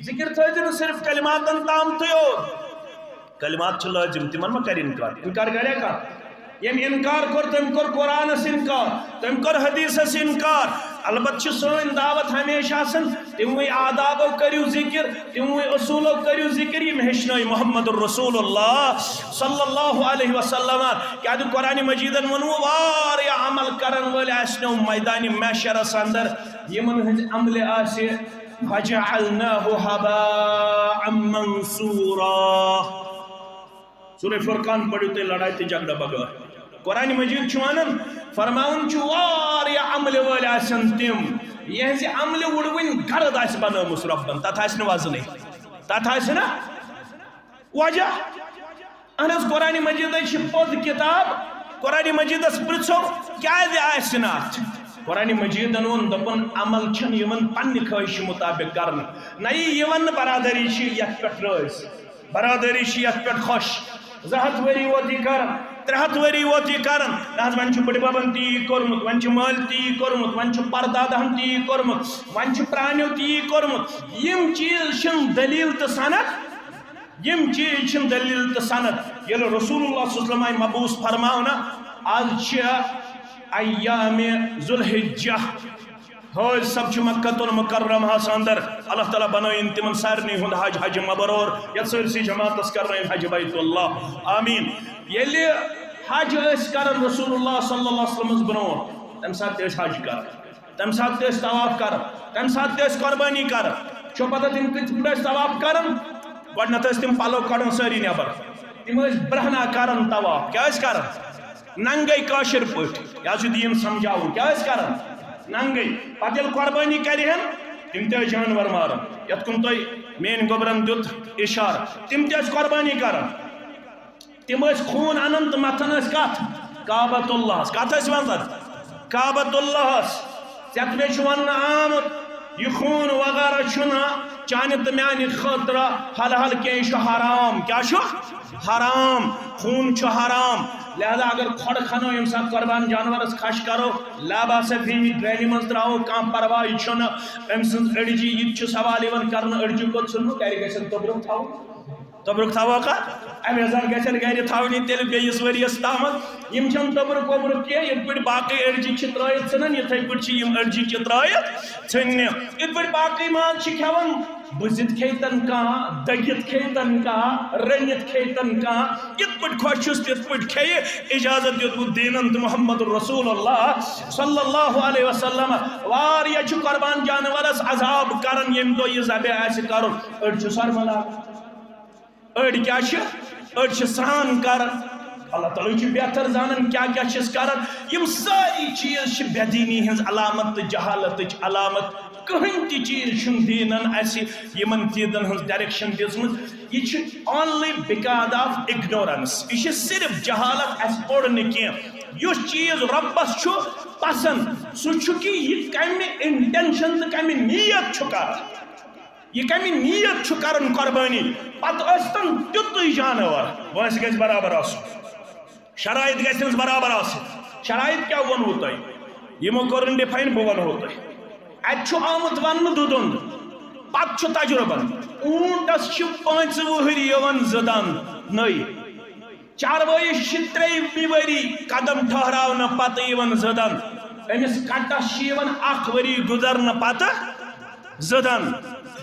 ذِکِر تھٲوزِ نہٕ صرف کلماتن تام تہٕ یوت۔ کلمات چھِ لٲزم، تِمن مہ کر انکار۔ انکار کریا کانٛہہ؟ ییٚمۍ انکار کوٚر، تٔمۍ کوٚر قرآنس انکار، تٔمۍ کوٚر حدیثس انکار۔ البتہ چھِ سٲنۍ دعوت ہمیشہ آسان، تِموٕے آدابو کٔرِو ذِکِر، تِموٕے اصوٗلو کٔرِو ذِکِر، یِم ہیٚچھنٲے محمد رسول اللہ صلی اللہ علیہ وسلم۔ کیٛازِ قرآن مجیدن ووٚنوٕ، واریاہ عمل کرن وٲلۍ آسنو میدانِ محشرس اندر، یِمن ہٕنٛزِ عملہِ آسہِ فجعلناه هباء منثورا۔ سورہ فرقان پٔرِو تُہۍ لڑایہِ تہٕ جھگڑٕ بغٲر۔ قرآن مجید چھُ وَنان، فرماوان چھُ، واریاہ عملہِ وٲلۍ آسن تِم، یِہنٛزِ عملہِ وُڑوٕنۍ غرض آسہِ بنٲومٕژ رۄبن، تتھ آسہِ نہٕ وزنٕے، تتھ آسہِ نہٕ وجہ۔ اہن حظ، قرآن مجیدٕے چھِ پوٚز کِتاب۔ قرآن مجیدس پرٛژھو، کیازِ آسہِ نہٕ اتھ؟ قرآن مجیدن ووٚن، دوٚپُن، عمل چھنہٕ یِوان پننہِ خٲہشہِ مطابق کرنہٕ، نہ یی یِوان نہٕ برادری چھِ یتھ پٮ۪ٹھ رٲضۍ، برادری چھِ یتھ پٮ۪ٹھ خۄش، زٕ ہتھ ؤری ووت یہِ کران، ترٛےٚ ہتھ ؤری ووت یہِ کران۔ نہ حظ، وۄنۍ چھُ بٕڈببن تہِ یی کوٚرمُت، وۄنۍ چھُ مٲلۍ تہِ یی کوٚرمُت، وۄنۍ چھُ پردادہن تہِ یی کوٚرمُت، وۄنۍ چھُ پرانیو تہِ یی کوٚرمُت۔ یِم چیٖز چھِنہٕ دٔلیٖل تہٕ سند، یِم چیٖز چھِنہٕ دٔلیٖل تہٕ سند۔ ییٚلہِ رسول اللہ صلی اللہ علیہ وسلم آیہِ مبعوث فرماونہٕ، از چھِ ایام ذوالحجہ، حٲج سب چھِ مکہ المکرمہس اندر، اللہ تعالیٰ بنٲیِن تِمن سارنٕے ہُنٛد حج حج مبرور، یتھ سٲرسٕے جماعتس کرنٲیِن حج بیت اللہ، آمین۔ ییٚلہِ حج ٲسۍ کران رسول اللہ صلی اللہ علیہ وسلمس برونٛٹھ، تمہِ ساتہٕ تہِ ٲسۍ حج کران، تمہِ ساتہٕ تہِ ٲسۍ طواف کران، تمہِ ساتہٕ تہِ ٲسۍ قۄربٲنی کران۔ چھو پتہ تِم کِتھ پٲٹھۍ ٲسۍ طواف کران؟ گۄڈٕنیتھ ٲسۍ تِم پلو کڑان سٲری نٮ۪بر، تِم ٲسۍ برہنہ کران طواف۔ کیٛاہ ٲسۍ کران؟ ننگے کٲشِر پٲٹھۍ۔ یہِ حظ چھُ دیٖن سمجھاوُن۔ کیٛاہ ٲسۍ کران؟ ننگے۔ پتہٕ ییٚلہِ قۄربٲنی کرِ ہن، تِم تہِ ٲسۍ جانور ماران، یتھ کُن تۄہہِ میٲنۍ گوٚبرن دیُت اشارٕ، تِم تہِ ٲسۍ قۄربٲنی کران۔ تِم ٲسۍ خوٗن انان تہٕ متھان ٲسۍ کتھ؟ کعبۃ اللہس۔ کتھ ٲسۍ وزان؟ کعبۃ اللہس۔ ژےٚ تہِ مےٚ چھُ وننہٕ آمُت، یہِ خوٗن وغیرہ چھُنہٕ چانہِ تہٕ میانہِ خٲطرٕ حلال کینٛہہ، یہِ چھُ حرام۔ کیٛاہ چھُ؟ حرام۔ خوٗن چھُ حرام۔ لہذا اگر کھۄڈ کھنو، ییٚمہِ ساتہٕ قۄربان جانورس کھش کرو، لا باس فیہ، ڈرینہِ منٛز ترٛاوو، کانٛہہ پرواے چھُنہٕ۔ أمۍ سٕنٛز أڈجہِ، یہِ تہِ چھُ سوال یِوان کرنہٕ، أڈجہِ کوٚت ژھٕنو؟ گرِ گژھن توٚبرُک تھاوُن۔ توٚبرُک تھاووکھا؟ اَمہِ حساب گژھن گرِ تھاونہِ تیٚلہِ بیٚیِس ؤرِیَس تامَتھ۔ یِم چھَنہٕ توٚبرُک ووٚبرُک کینٛہہ، یِتھ پٲٹھۍ باقٕے أڈجہِ چھِ ترٛٲیِتھ ژھٕنان، یِتھَے پٲٹھۍ چھِ یِم أڈجہِ تہِ ترٛٲیِتھ ژھٕننہِ۔ یِتھ پٲٹھۍ باقٕے ماز چھِ کھٮ۪وان، بُزِتھ کھیٚیتَن کانٛہہ، دٔگِتھ کھیٚیتَن کانٛہہ، رٔنِتھ کھیٚیتَن کانٛہہ، یِتھ پٲٹھۍ خۄش چھُس تِتھ پٲٹھۍ کھیٚیہِ۔ اجازت دیُتمُت دیٖنَن تہٕ محمد رسول اللہ صلی اللہ علیہ وسلم۔ واریاہ چھِ قۄربان جانوَرَس عذاب کَران، ییٚمہِ دۄہ یہِ ذبح آسہِ کَرُن۔ أڑۍ چھِ سۄرمہٕ لاگان۔ أڑۍ کیٛاہ چھِ؟ أڑۍ چھِ سرٛان کران۔ اللہ تعالیٰ چھُ بہتر زانان کیٛاہ کیٛاہ چھِ أسۍ کران۔ یِم سٲری چیٖز چھِ بے دیٖنی ہٕنٛز علامت تہٕ جہالتٕچ علامت۔ کٕہٕنۍ تہِ چیٖز چھُنہٕ دیٖنن اَسہِ یِمن چیٖزن ہٕنٛز direction دِژمٕژ۔ یہِ چھُ only because of ignorance۔ یہِ چھِ صرف جہالت، اَسہِ پوٚر نہٕ کینٛہہ۔ یُس چیٖز رۄبس چھُ پسنٛد، سُہ چھُ کہِ یہِ کمہِ intention تہٕ کمہِ نیت چھُ کران۔ یہِ کمہِ نیت چھُ کران قۄربٲنی، پتہٕ ٲسۍتن تیُتُے جانور، وٲنٛسہِ گژھِ برابر آسُن، شرائط گژھنس برابر آسٕنۍ۔ شرائط کیٛاہ ووٚنوٕ تۄہہِ؟ یِمو کوٚر نہٕ define، بہٕ ونہو تۄہہِ۔ اتہِ چھُ آمُت وننہٕ دُدُن، پتہٕ چھُ تجربن۔ اوٗنٹس چھِ پانٛژِ وُہٕرۍ یِوان زٕ دند نٔے۔ چاروٲیِس چھِ ترٛیٚیِمہِ ؤری قدم ٹھہراونہٕ پتہٕ یِوان زٕ دند۔ أمِس کٹس چھِ یِوان اکھ ؤری گُزرنہٕ پتہٕ زٕ دند۔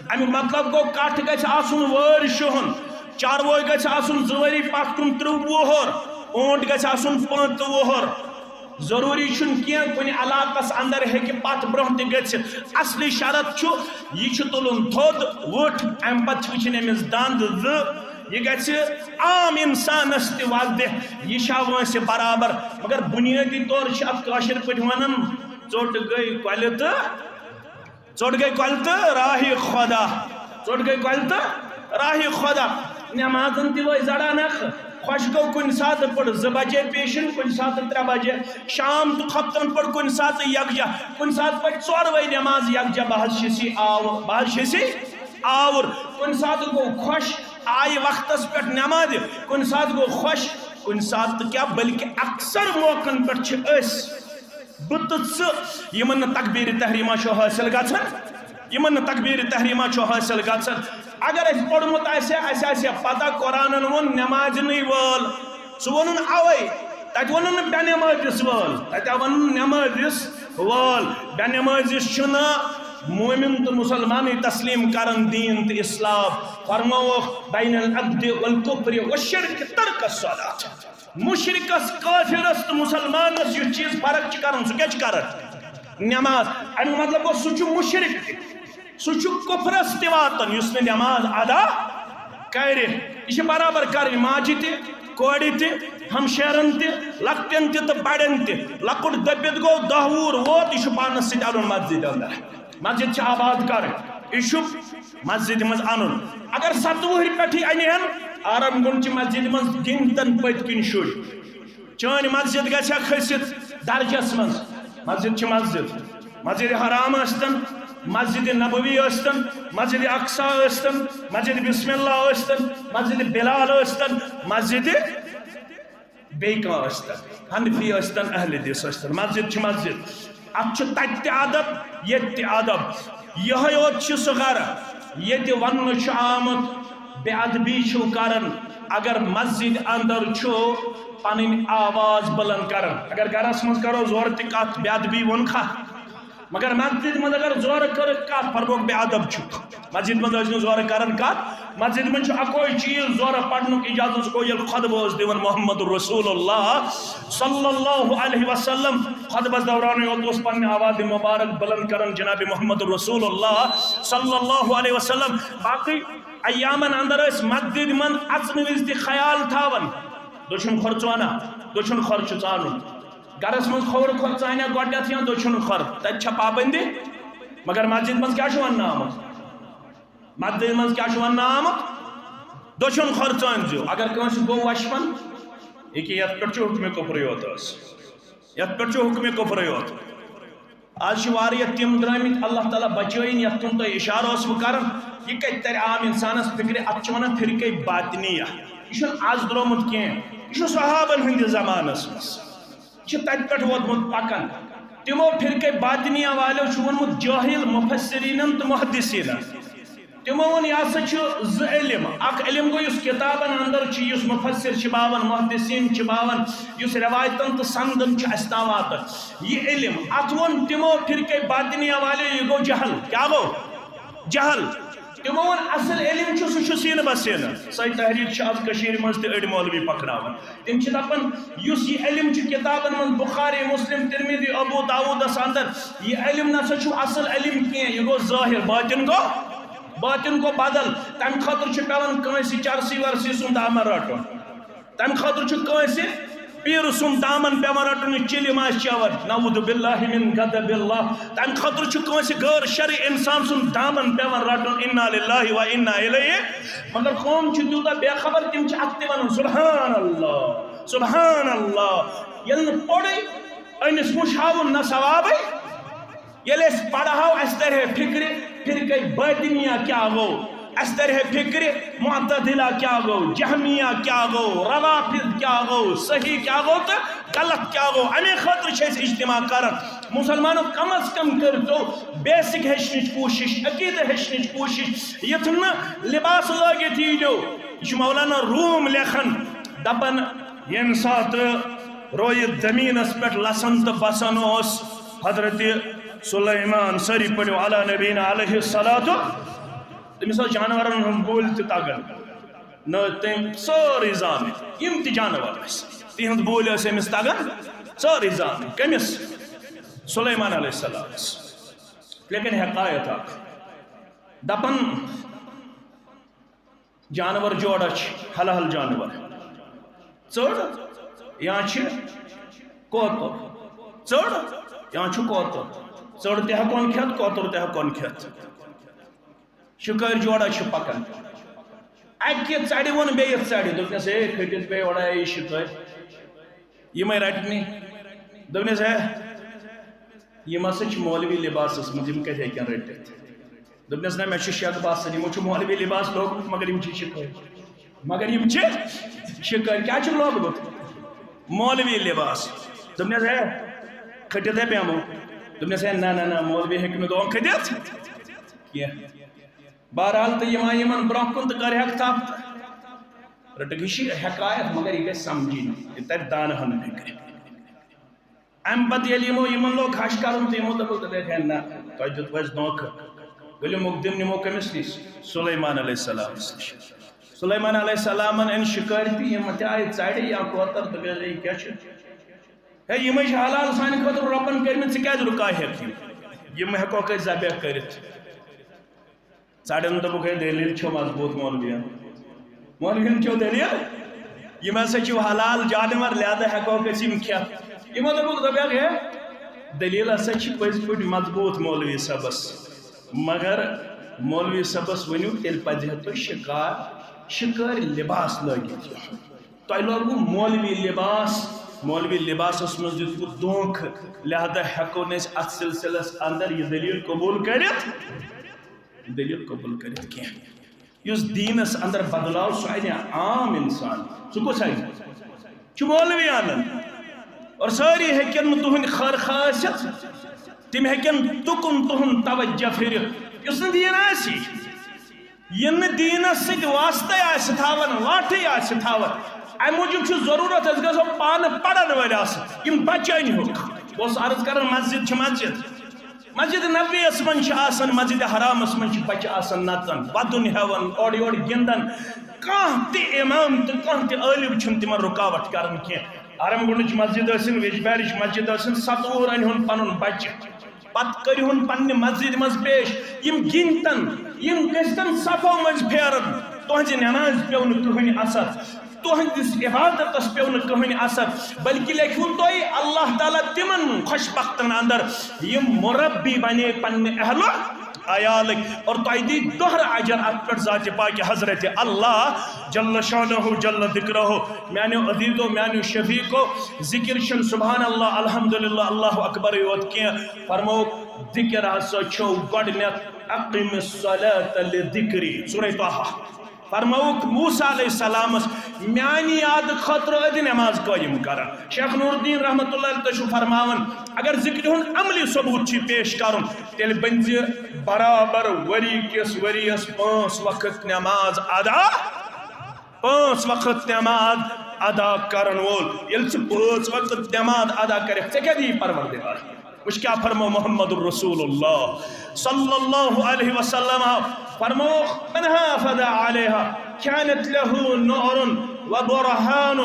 اَمیُک مطلب گوٚو، کٹھ گژھِ آسُن وٲرۍ شُہُن، چاروٲے گژھِ آسُن زٕ ؤری پتھ کُن ترٛہ وُہُر، اوٗنٹ گژھِ آسُن پانٛژھ وُہُر۔ ضروٗری چھُنہٕ کینٛہہ کُنہِ علاقس اندر ہیٚکہِ پتھ برٛونٛہہ تہِ گٔژھِتھ۔ اصلی شرط چھُ، یہِ چھُ تُلُن تھوٚد وُٹھ، اَمہِ پتہٕ چھِ وٕچھِنۍ أمِس دند زٕ۔ یہِ گژھِ عام انسانس تہِ وَزدِ، یہِ چھا وٲنٛسہِ برابر؟ مگر بنیٲدی طور چھِ اتھ کٲشِر پٲٹھۍ ونان، ژوٚٹ گٔے کۄلہِ تہٕ، ژوٚٹ گٔے کۄلہِ تہٕ راہہِ خۄدا، ژوٚٹ گٔے کۄلہِ تہٕ راہہِ خۄدا۔ نٮ۪مازن تہِ وٲے زڑا نکھ، خۄش گوٚو کُنہِ ساتہٕ پٔر زٕ بجے پیشن، کُنہِ ساتہٕ ترٛےٚ بجے، شام تہٕ خۄفتن پٔر کُنہِ ساتہٕ یکجا، کُنہِ ساتہٕ پٔر ژورے نٮ۪ماز یکجا۔ بہٕ حظ چھُس یہِ آوُر، بہٕ حظ چھُس یہِ آوُر۔ کُنہِ ساتہٕ گوٚو خۄش، آیہِ وقتس پٮ۪ٹھ نٮ۪مازِ، کُنہِ ساتہٕ گوٚو خۄش، کُنہِ ساتہٕ تہٕ کیٛاہ، بلکہِ اکثر موقعن پٮ۪ٹھ چھِ أسۍ، بہٕ تہٕ ژٕ، یِمن نہٕ تکبیٖرِ تحریمہ چھُ حٲصِل گژھان، یِمن نہٕ تکبیٖرِ تحریمہ چھُ حٲصِل گژھان۔ اگر اَسہِ پوٚرمُت آسہِ ہا، اَسہِ آسہِ ہا پتہ، قرآنن ووٚن، نٮ۪مازِ نٕے وٲل۔ سُہ ووٚنُن اوے، تتہِ ووٚنُن نہٕ بے نمٲزِس وٲل، تتہِ آو ونُن نمٲزِس وٲل۔ بے نمٲزِس چھُنہٕ مومن تہٕ مسلمانٕے تسلیم کران دین تہٕ اسلام۔ فرمووُکھ، بین العبد والکفر والشرک ترک الصلاۃ۔ مشرکس، کافرس تہٕ مسلمانس یُس چیز فرق چھِ کران، سُہ کیٛاہ چھُ کران؟ نماز۔ امیُک مطلب گوٚو، سُہ چھُ مشرک تہِ۔ سُہ چھُ کفرس تہِ واتان، یُس نہٕ نماز ادا کرِ۔ یہِ چھِ برابر کرٕنۍ ماجہِ تہِ، کورِ تہِ، ہمشیرن تہِ، لۄکٹٮ۪ن تہِ تہٕ بڑٮ۪ن تہِ۔ لۄکُٹ دٔپِتھ گوٚو، دَہ وُہُر ووت، یہِ چھُ پانس سۭتۍ اَنُن مسجد اندر۔ مسجد چھِ آباد کرٕنۍ، یہِ چھُ مسجد منٛز اَنُن۔ اگر ستہٕ وُہٕرۍ پٮ۪ٹھٕے اَنہِ ہن، آرم گنڈ چہِ مسجد منٛز گِنٛدتن پٔتۍ کِنۍ شُرۍ۔ چٲنۍ مسجد گژھِ ہا کھٔسِتھ درجس منٛز۔ مسجد چھِ مسجد۔ مسجد حرام ٲسۍتن، مسجد نبوی ٲسۍتن، مسجد اقصی ٲسۍتن، مسجد بسم اللہ ٲسۍتن، مسجد بلال ٲسۍتن، مسجد بیٚیہِ کانٛہہ ٲسۍتن، حنفی ٲسۍتن، اہل حدیث ٲسۍتن، مسجد چھِ مسجد۔ اتھ چھُ تتہِ تہِ ادب، ییٚتہِ تہِ ادب۔ یِہوٚے یوت چھُ سُہ گرٕ، ییٚتہِ وننہٕ چھُ آمُت، بے ادبی چھِو کران۔ اگر مسجد اندر چھُ پنٕنۍ آواز بلند کران، اگر گرس منٛز کرو زورٕ تہِ کتھ، بے ادبی ووٚنکھا؟ مگر مسجد منٛز اگر زورٕ کٔرٕکھ کتھ، فرموکھ بے ادب چھُکھ۔ مسجد منٛز ٲسۍ نہٕ زورٕ کران کتھ۔ مسجد منٛز چھُ اکوے چیٖز زورٕ پرنُک اجازت، سُہ گوٚو ییٚلہِ خطبہٕ اوس دِوان محمد رسول اللہ صلی اللہ علیہ وسلم۔ خطبس دورانٕے یوت اوس پننہِ آوازِ مبارک بلند کران جناب محمد رسول اللہ صلی اللہ علیہ وسلم۔ باقٕے ایامن اندر ٲسۍ مسجد منٛز اژنہٕ وِزِ تہِ خیال تھاوان، دٔچھُن کھۄر ژانہ، دٔچھُن کھۄر چھُ ژانُن۔ گرس منٛز کھووُر کھۄر ژانیا گۄڈنیتھ یا دٔچھُن کھۄر، تتہِ چھا پابندی؟ مگر مسجد منٛز کیٛاہ چھُ وننہٕ آمُت؟ مسجد منٛز کیٛاہ چھُ وننہٕ آمُت؟ دٔچھُن کھۄر ژٲنۍ زیو۔ اگر کٲنٛسہِ گوٚو وشفن، یہِ کہِ یتھ پٮ۪ٹھ چھُ حُکمِ کُفرٕے یوت حظ، یتھ پٮ۪ٹھ چھُ حُکمِ کُفرٕے یوت۔ آز چھِ واریاہ تِم درٛٲمٕتۍ، اللہ تعالیٰ بچٲیِن، یتھ کُن تۄہہِ اِشارٕ اوسوٕ کران۔ یہِ کتہِ ترِ عام انسانس فکرِ؟ اتھ چھِ ونان فرقے باطنیہ۔ یہِ چھُنہٕ آز درٛامُت کینٛہہ، یہِ چھُ صحابن ہٕنٛدِس زمانس منٛز۔ چھِ تتہِ پٮ۪ٹھ ووتمُت پکان۔ تِمو فرقے باطنیہ والیو چھُ ووٚنمُت جٲہِل مفسرینن تہٕ محدثینن۔ تِمو ووٚن، یہِ ہسا چھُ زٕ علم۔ اکھ علم گوٚو یُس کتابن اندر چھُ، یُس مفسر چھِ باوان، محدثین چھِ باوان، یُس روایتن تہٕ سندن چھُ اسہِ تام واتان۔ یہِ علم، اتھ ووٚن تِمو فرقے باطنیہ والیو، یہِ گوٚو جہل۔ کیٛاہ گوٚو؟ جہل۔ تِمو ووٚن، اصل علم چھُ، سُہ چھُ سینہٕ بہ سینہٕ۔ سۄے تحریک چھِ از کٔشیٖرِ منٛز تہِ أڑۍ مولوی پکناوان۔ تِم چھِ دپان، یُس یہِ علم چھُ کتابن منٛز، بخاری، مسلم، ترمذی، ابو داؤدس اندر، یہِ علم نسا چھُ اصل علم کینٛہہ، یہِ گوٚو ظٲہر، باطن گوٚو، باطن گوٚو بدل۔ تمہِ خٲطرٕ چھُ پٮ۪وان کٲنٛسہِ چرسی ورسی سُنٛد دامن رٹُن۔ تمہِ خٲطرٕ چھُ کٲنٛسہِ پیٖرٕ سُنٛد دامن پٮ۪وان رٹُن، یہِ چِلِم آسہِ چٮ۪وان، نعوذ باللہ من غضب اللہ۔ تمہِ خٲطرٕ چھُ کٲنٛسہِ غٲر شرعی انسان سُنٛد دامن پٮ۪وان رٹُن، انا للہ و انا الیہ۔ مگر قوم چھِ تیوٗتاہ بے خبر، تِم چھِ اتھ تہِ ونان، سبحان اللہ، سبحان اللہ۔ ییٚلہِ نہٕ پوٚرُے، أمِس وٕچھاوُن نہ ثوابٕے۔ ییٚلہِ أسۍ پرہو، اَسہِ ترِ ہے فِکرِ، فرقے باطنیہ کیٛاہ گوٚو، اَسہِ ترِ ہے فِکرِ، معتزلہ کیٛاہ گوٚو، جہمیہ کیٛاہ گوٚو، روافض کیٛاہ گوٚو، صحیح کیٛاہ گوٚو تہٕ غلط کیٛاہ گوٚو۔ اَمے خٲطرٕ چھِ أسۍ اجتماع کران۔ مُسلمانو، کم از کم کٔرۍتو بیسک ہیٚچھنٕچ کوٗشِش، عقیدٕ ہیٚچھنٕچ کوٗشِش، یُتھ نہٕ لباس لٲگِتھ ییٖزیو۔ یہِ چھُ مولانا روم لیکھان، دَپان، ییٚمہِ ساتہٕ رویہِ زٔمیٖنَس پٮ۪ٹھ لَسان تہٕ بَسان اوس حضرت سلیمان، سٲری پٔرِو علی نبینا علیہ الصلوۃ، تٔمِس ٲس جانوَرَن ہٕنٛز بوٗلۍ تہِ تَگان۔ نہ تٔمۍ سٲرٕے زانٕنۍ، یِم تہِ جانوَر ٲسۍ، تِہِنٛز بوٗلۍ ٲسۍ أمِس تَگان سٲرٕے زانٕنۍ۔ کٔمِس؟ سلیمان علیہ السلامَس۔ لیکن حقایت اَکھ، دَپان، جانور جوڑا چھِ، حلال جانور۔ ژٔر یا چھِ کوتُر۔ ژٔر یا چھُ کوتُر۔ ژٔر تہِ ہٮ۪کون کھٮ۪تھ، کوتُر تہِ ہٮ۪کون کھٮ۪تھ۔ شِکٲرۍ جوڑا چھِ پکان۔ اَکہِ ژَرِ ووٚن بیٚیِس ژَرِ، دوٚپنَس، "ہے، کھٔٹِتھ بیٚیہِ اورٕ آیے شِکٲرۍ۔ یِمَے رَٹنہِ۔" دوٚپنَس، "ہے، یِم ہسا چھِ مولوی لباسَس منٛز، یِم کَتہِ ہیٚکن رٔٹِتھ؟" دوٚپنَس، "نہ، مےٚ چھُ شک باسان، یِمو چھُ مولوی لباس لوگمُت، مگر یِم چھِ شِکٲرۍ۔ مگر یِم چھِ شِکٲرۍ۔" کیٛاہ چھُکھ لوگمُت؟ مولوی لباس۔ دوٚپنَس، "ہے، کھٔٹِتھ ہے بیٚہمو۔" دوٚپنَس، "ہے، نہ، نہ، نہ، مولوی ہیٚکہِ نہٕ دۄن کھٔٹِتھ کینٛہہ۔" بہرحال، تہٕ یِم آیہِ یِمَن برٛونٛہہ کُن تہٕ کٔرہَکھ تھپھ تہٕ رٔٹٕکھ۔ یہِ چھِ حقایت، مگر یہِ گژھِ سمجھِنۍ، یہِ تَرِ دانہٕ ہن فِکرِ۔ اَمہِ پتہٕ ییٚلہِ یِمو، یِمن لوگ ہش کرُن تہٕ یِمو دوٚپُکھ، "دوٚپُکھ، ہے نہ، تۄہہِ دیُتوٕ اَسہِ دھوکہٕ۔" ؤلِو، مُقدِم نِمو کٔمِس نِش؟ سُلیمان علیہ السلامس نِش۔ سُلیمان علیہ السلامن أنۍ شِکٲرۍ تہِ، یِم تہِ آیہِ ژَرِ یا کوتر، دوٚپُکھ، "ہے، یہِ کیٛاہ چھُ؟ ہے، یِمے چھِ حلال سانہِ خٲطرٕ رۄبن کٔرمٕتۍ، ژٕ کیٛازِ رُکاوہکھ یِم؟ یِم ہٮ۪کوکھ أسۍ ذبح کٔرِتھ۔" ژَرٮ۪ن دوٚپُکھ، "ہے، دٔلیٖل چھو مضبوٗط مولویَن۔ مولویَن چھو دٔلیٖل؟" یِم ہسا چھِ حلال جانور، لہذا ہٮ۪کوکھ أسۍ یِم کھٮ۪تھ۔ یِمو دوٚپُکھ، دوٚپُکھ، ہے، دٔلیٖل ہسا چھِ پٔزۍ پٲٹھۍ مضبوٗط مولوی صٲبس، مگر مولوی صٲبس ؤنِو، تیٚلہِ پزِ ہے تۄہہِ شِکار، شِکٲرۍ لباس لٲگِتھ یُن۔ تۄہہِ لوگوُ مولوی لباس، مولوی لباسس منٛز دیُتوُ دھوکہٕ، لہذا ہٮ۪کو نہٕ أسۍ اتھ سلسلس اندر یہِ دٔلیٖل قبوٗل کٔرِتھ، دٔلیٖل قبوٗل کٔرِتھ کینٛہہ۔ یُس دیٖنس اندر بدلاو، سُہ انہِ عام انسان۔ سُہ کُس انہِ؟ چھُ مولوی انان۔ اور سٲری ہیٚکن نہٕ تُہنٛدۍ خٲر خواہ ٲسِتھ، تِم ہیٚکن تُکُن تُہُنٛد توجہ پھِرِتھ۔ یُس نہٕ دیٖن آسی، یہِ نہٕ دیٖنس سۭتۍ واسطے آسہِ تھاوان، واٹھٕے آسہِ تھاوان، امہِ موٗجوٗب چھُ ضروٗرت أسۍ گژھو پانہٕ پرن وٲلۍ آسٕنۍ۔ یِم بچہٕ أنۍ ہوکھ۔ بہٕ اوسُس عرض کران، مسجد چھِ مسجد، مسجد نبوی یس منٛز چھِ آسان، مسجد حرامس منٛز چھِ بچہٕ آسان نژان، ودُن ہٮ۪وان، اورٕ یورٕ گِنٛدان۔ کانٛہہ تہِ امام تہٕ کانٛہہ تہِ عٲلم چھُنہٕ تِمن رُکاوٹ کران کینٛہہ۔ آرم گنڈٕچ مسجد ٲسِن، ویجبیارٕچ مسجد ٲسِن، ستوُہر أنۍ ہُن پنُن بچہٕ، پتہٕ کٔرۍ ہُن پننہِ مسجد منٛز پیش۔ یِم گِنٛدتن، یِم گٔژھتن صفو مٔنٛزۍ پھیرن، تُہنٛزِ نٮ۪مازِ پیوٚو نہٕ کٕہٕنۍ اثر، تُہنٛدِس عبادتس پیوٚو نہٕ کٕہٕنۍ اثر، بلکہِ لیکھِوُن تۄہہِ اللہ تعالیٰ تِمن خۄش بختن اندر، یِم مربی بنے پننہِ اہل و عیالٕکۍ، اور تۄہہِ دی دۄہرٕ اجر اتھ پٮ۪ٹھ ذاتِ پاکہِ حضرت اللہ جل شانہ جل ذکرہ۔ میانیو عزیزو، میانیو شفیقو، ذکر چھُنہٕ سبحان اللہ، الحمدللہ، اللہ اکبرٕے یوت کینٛہہ۔ فرمووُکھ، ذکر ہسا چھُ گۄڈٕنیتھ اقم الصلاۃ لذکری، سورہ طٰہٰ۔ فرمووُکھ موسیٰ علیہ السلامس، میانہِ یاد خٲطرٕ ٲدِ نماز قٲیِم کران۔ شیخ نور الدین رحمتہ اللہ علیہ تُہۍ چھِو فرماوان، اگر ذکرِ ہُنٛد عملی ثبوت چھُ پیش کرُن، تیٚلہِ بٔنزِ برابر ؤری کِس ؤریَس پانٛژھ وقت نماز ادا، پانٛژھ وقت نماز ادا کرن وول۔ ییٚلہِ ژٕ پانٛژھ وقت نماز ادا کرکھ، ژےٚ کیٛاہ دِیہِ پروردگار؟ وٕچھ کیٛاہ فرمو محمد رسول اللہ صلی اللہ علیہ وسلم، فرمو، من حافظ علیها كانت له نور وبرهان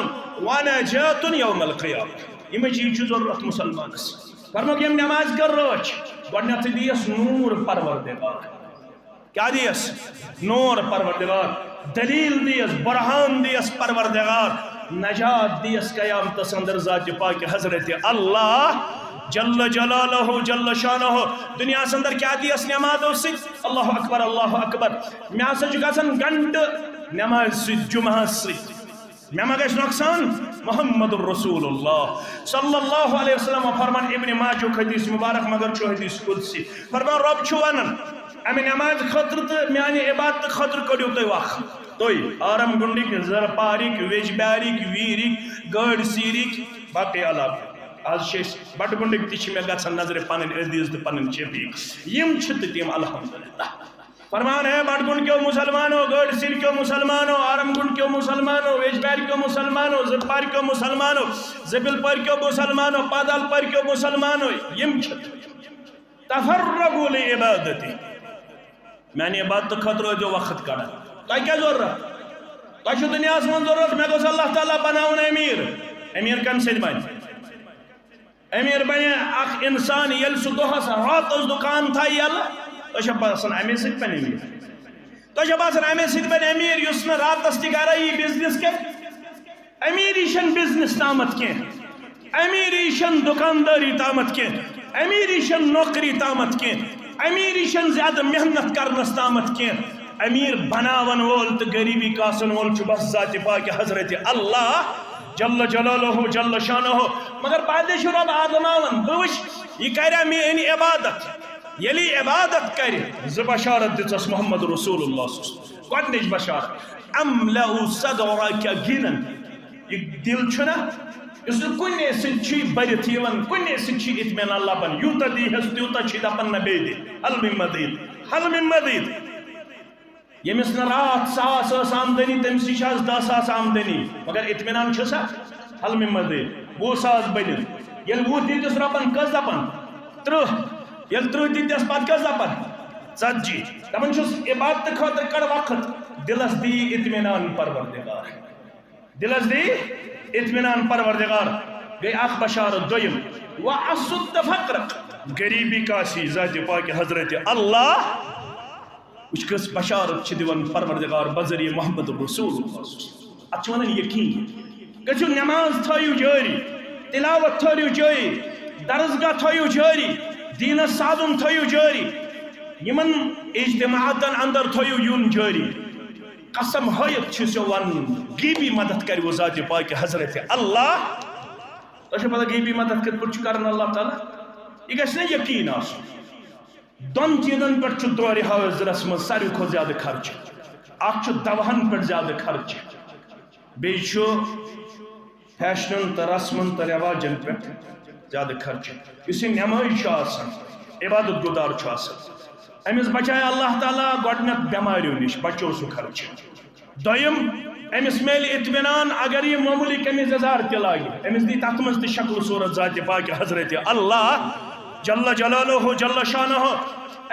ونجاة يوم القيامة۔ یِمے چیٖز چھِ ضروٗرت مُسلمانس۔ فرموکھ، ییٚمۍ نماز کٔر رٲچھ، گۄڈٕنیتھٕے دِیَس نوٗر پروردگار۔ کیٛاہ دِیَس؟ نوٗر پروردگار۔ دلیٖل دِیَس، برہان دِیَس پروردگار۔ نجات دِیَس قیامتس اندر ذاتِ پاکہِ حضرت اللہ جل جلالہ جل شانہ۔ دُنیاہس اندر کیٛاہ دِیَس نمازو سۭتۍ؟ اللہ اکبر، اللہ اکبر۔ مےٚ ہسا چھُ گژھان گھنٹہٕ نمازِ سۭتۍ، جمعہس سۭتۍ۔ مےٚ ما گژھِ نۄقصان؟ محمد رسول اللہ صلی اللہ علیہ وسلم فرمان، ابن ماجہُک حدیث مبارک، مگر چھُ حدیث قدسی۔ فرمان، رۄب چھُ ونان، امہِ نمازِ خٲطرٕ تہٕ میانہِ عبادتہٕ خٲطرٕ کٔڑِو تُہۍ وقت۔ تُہۍ آرم گنڈٕکۍ، زرپارٕکۍ، ویجبیارٕکۍ، ویٖرٕکۍ، گٲڑۍ سیٖرٕکۍ، باقٕے علاقہٕ۔ از چھِ أسۍ بٹہٕ گنڈٕکۍ تہِ چھِ مےٚ گژھان نظرِ پنٕنۍ عزیز تہٕ پنٕنۍ شفیق۔ یِم چھِ تہٕ تِم الحمدللہ۔ فرمان ہے، بٹگُنڈ کیو مسلمانو، گٲڑۍ سِر کیو مسلمانو، آرم گُنڈ کیو مسلمانو، ویجبیار کیو مسلمانو، زرپار کیو مسلمانو، زبل پار کیو مسلمانو، پادال پار کیو مسلمانو، یِم چھِ تفرغوا لعبادتی۔ میانہِ عبادت خٲطرٕ ٲسۍزیو وقت کڑان۔ تۄہہِ کیٛاہ ضروٗرت؟ تۄہہِ چھُ دُنیاہَس منٛز ضروٗرت، مےٚ گوٚژھ اللہ تعالیٰ بناوُن أمیٖر۔ أمیٖر کَمہِ سۭتۍ بنہِ؟ أمیٖر بنہِ اکھ انسان، ییٚلہِ سُہ دۄہس راتس دُکان تھایہِ یَلہٕ، تۄہہِ چھا باسان اَمے سۭتۍ بنہِ أمیٖر؟ تۄہہِ چھا باسان اَمے سۭتۍ بنہِ أمیٖر، یُس نہٕ راتس تہِ گرے یی، بزنس کرِ؟ أمیٖری چھَنہٕ بزنس تامَتھ کینٛہہ، أمیٖری چھَنہٕ دُکاندٲری تامَتھ کینٛہہ، أمیٖری چھَنہٕ نوکری تامَتھ کینٛہہ، أمیٖری چھَنہٕ زیادٕ محنت کرنس تامَتھ کینٛہہ۔ أمیٖر بناون وول تہٕ غریٖبی کاسن وول چھُ بس ذاتِ پاکہِ حضرت اللہ جل جلالہ جل شانہ۔ مگر بعدے چھُ رب آزماوان، بہٕ وٕچھ، یہِ کریا میٲنۍ عبادت؟ ییٚلہِ یہِ عبادت کرِ، زٕ بشارت دِژس محمد رسول اللہ صلی اللہ علیہ وسلم۔ گۄڈٕنِچ بشارت، املأ صدرک غنی۔ یہِ دِل چھُنہ، یُس نہٕ کُنے سۭتۍ چھُ بٔرِتھ یِوان، کُنے سۭتۍ چھُ اطمینان لبان، یوٗتاہ دیٖہَس تیوٗتاہ چھُ دپان، نہ بیٚیہِ دِ، حل من مزید، حل من مزید۔ ییٚمِس نہٕ راتھ ساس ٲس آمدنی، تٔمِس نِش آسہٕ دَہ ساس آمدنی، مگر اطمینان چھُ سا؟ حل من مزید، وُہ ساس بٔنِتھ۔ ییٚلہِ وُہ دِتِس رۄپن، کٔژ دَپن؟ تٕرٛہ۔ ییٚلہِ تٕرٛہ دِتِس، پتہٕ کٔژ دَپن؟ ژتجی۔ دَپان چھُس، عبادتہٕ خٲطرٕ کڑ وقت، دِلس دی اطمینان پروردگار۔ دِلس دی اطمینان پروردگار۔ گٔے اکھ بشارت۔ دوٚیِم، وَأَسُدَّ فَقْرَكَ، غریٖبی کاسی ذاتِ پاکہِ حضرت اللہ۔ وٕچھ، کٔژ بشارت چھِ دِوان پروردگار بذریعہ محمد رسول اللہ۔ اتھ چھِ ونان یقین۔ گٔژھِو نماز تھٲیِو جٲری، تلاوت تھٲیِو جٲری، درسگاہ تھٲیِو جٲری، دینس سادُن تھٲیِو جٲری۔ یِمن اجتماعاتن اندر تھٲیِو یُن جٲری۔ قسم ہٲیِتھ چھُ سُہ ونان، غیبی مدد کرِوٕ ذاتِ پاکہِ حضرت اللہ۔ تۄہہِ چھو پتہ غیبی مدد کِتھ پٲٹھۍ چھُ کران اللہ تعالیٰ؟ یہِ گژھِ نہ یقین آسُن۔ دۄن چیٖزن پٮ۪ٹھ چھُ دورِ حٲضرس منٛز ساروی کھۄتہٕ زیادٕ خرچہٕ۔ اکھ چھُ دواہن پٮ۪ٹھ زیادٕ خرچہٕ، بیٚیہِ چھُ فیشنن تہٕ رسمن تہٕ رٮ۪واجن پٮ۪ٹھ زیادٕ خرچہٕ۔ یُس یہِ نٮ۪مٲزۍ چھُ آسان، عبادت گُزار چھُ آسان، أمِس بچایہِ اللہ تعالیٰ گۄڈٕنٮ۪تھ بٮ۪ماریو نِش، بچو سُہ خرچہٕ۔ دوٚیِم، أمِس میلہِ اطمینان اگر یہِ معموٗلی قمیٖض یَزار تہِ لاگہِ، أمِس دی تَتھ منٛز تہِ شکل صوٗرت ذاتِ پاکہِ حضرت اللہ جل جلالہ جل شانہ۔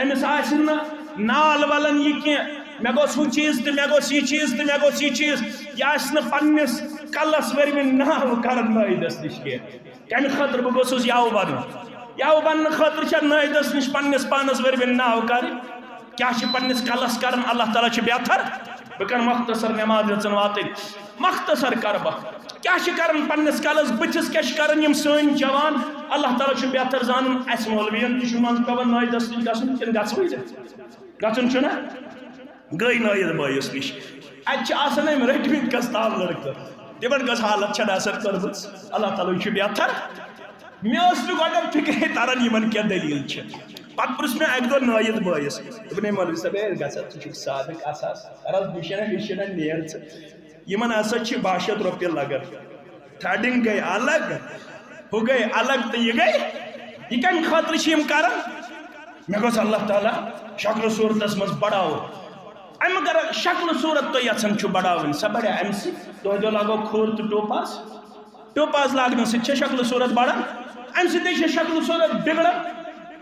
أمِس آسہِ نہٕ نال ولان یہِ کینٛہہ، مےٚ گوٚژھ ہُہ چیٖز تہٕ مےٚ گوٚژھ یہِ چیٖز تہٕ مےٚ گوٚژھ یہِ چیٖز۔ یہِ آسہِ نہٕ پننِس کلس ؤرمہِ ناو کران نٲیدس نِش کینٛہہ۔ کمہِ خٲطرٕ بہٕ گوٚژھُس یَوٕ بنُن؟ یَوٕ بننہٕ خٲطرٕ چھےٚ نٲیدس نِش پننِس پانس ؤرمہِ ناو کرٕنۍ۔ کیٛاہ چھِ پننِس کلس کران؟ اللہ تعالیٰ چھُ بہتر۔ بہٕ کرٕ مختصر، نماز یٲژن واتٕنۍ۔ مختصر کرٕ بہٕ۔ کیٛاہ چھِ کران پننِس کلس؟ بٕتھِس کیٛاہ چھِ کران یِم سٲنۍ جوان؟ اللہ تعالیٰ چھُ بہتر زانان۔ اسہِ مولوین تہِ چھُ منٛزٕ پٮ۪وان نٲیدس نِش گژھُن، کِنہٕ گژھوٕے نہٕ؟ گژھُن چھُنہ؟ گٔے نٲیِد بٲیِس نِش۔ اَتہِ چھِ آسان أمۍ رٔٹمٕتۍ گژھتاب لٔڑکہٕ۔ تِمن کۄس حالت چھےٚ نصب کٔرمٕژ؟ اللہ تعالیٰ چھُ بہتر۔ مےٚ ٲس نہٕ گۄڈٕ فِکرے تران یِمن کیٛاہ دٔلیٖل چھِ۔ پتہٕ پرُژھ مےٚ اَکہِ دۄہ نٲیِد بٲیِس، دوٚپُن، "ہے مولوی صٲب، ہے گژھ حظ، ژٕ چھُکھ صادق، اَس حظ کر حظ مِشن، مِشن نیر ژٕ۔ یِمن ہسا چھِ باہ شیٚتھ رۄپیہِ لگان۔ تھرڈنگ گٔے الگ، ہُہ گٔے الگ تہٕ یہِ گٔے، یہِ کمہِ خٲطرٕ چھِ یِم کران؟" مےٚ گوٚژھ اللہ تعالیٰ شکل صوٗرتس منٛز بڑاوُن۔ اَمہِ اگر شکل صوٗرت تُہۍ یژھان چھِو بڑاوٕنۍ، سۄ بڑِ اَمہِ سۭتۍ۔ دۄہے دۄہے لاگو کھوٗر تہٕ ٹوپاس۔ ٹوپاس لاگنہٕ سۭتۍ چھےٚ شکل صوٗرت بڑان، اَمہِ سۭتۍ چھےٚ شکل صوٗرت بگڑان،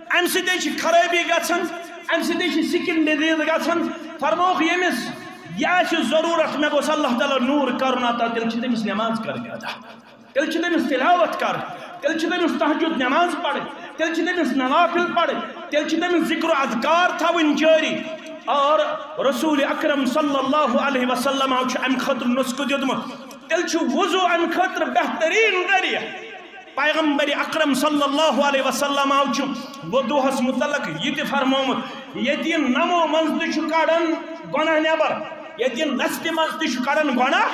اَمہِ سۭتۍ چھِ خرٲبی گژھان، اَمہِ سۭتۍ چھِ سِکِن ڈِزیٖز گژھان۔ فرمووُکھ، ییٚمِس یہِ آسہِ ضروٗرت، مےٚ گوٚژھ اللہ تعالیٰ نوٗر کرُن عطا، تیٚلہِ چھِ تٔمِس نٮ۪ماز کرٕنۍ ادا۔ تیٚلہِ چھِ تٔمِس تِلاوت کَرٕنۍ، تیٚلہِ چھِ تٔمِس تہجد نٮ۪ماز پَرٕنۍ، تیٚلہِ چھِ تٔمِس نوافل پَرٕنۍ، تیٚلہِ چھِ تٔمِس ذِکر و اذکار تھاوٕنۍ جٲری۔ اور رسول اکرم صلی اللہ علیہ وسلم چھُ اَمہِ خٲطرٕ نُسخہٕ دیُتمُت۔ تیٚلہِ چھُ وضو اَمہِ خٲطرٕ بہتریٖن ذٔریعہٕ۔ پیغمبر اکرم صلی اللہ علیہ وسلم چھُ وضوٗہَس مُتعلق یہِ تہِ فرمومُت، ییٚتہِ نَمو منٛز تہِ چھُ کَڑان گۄناہ نٮ۪بر، ییٚتہِ نَستہِ منٛز تہِ چھُ کَڑان گۄناہ،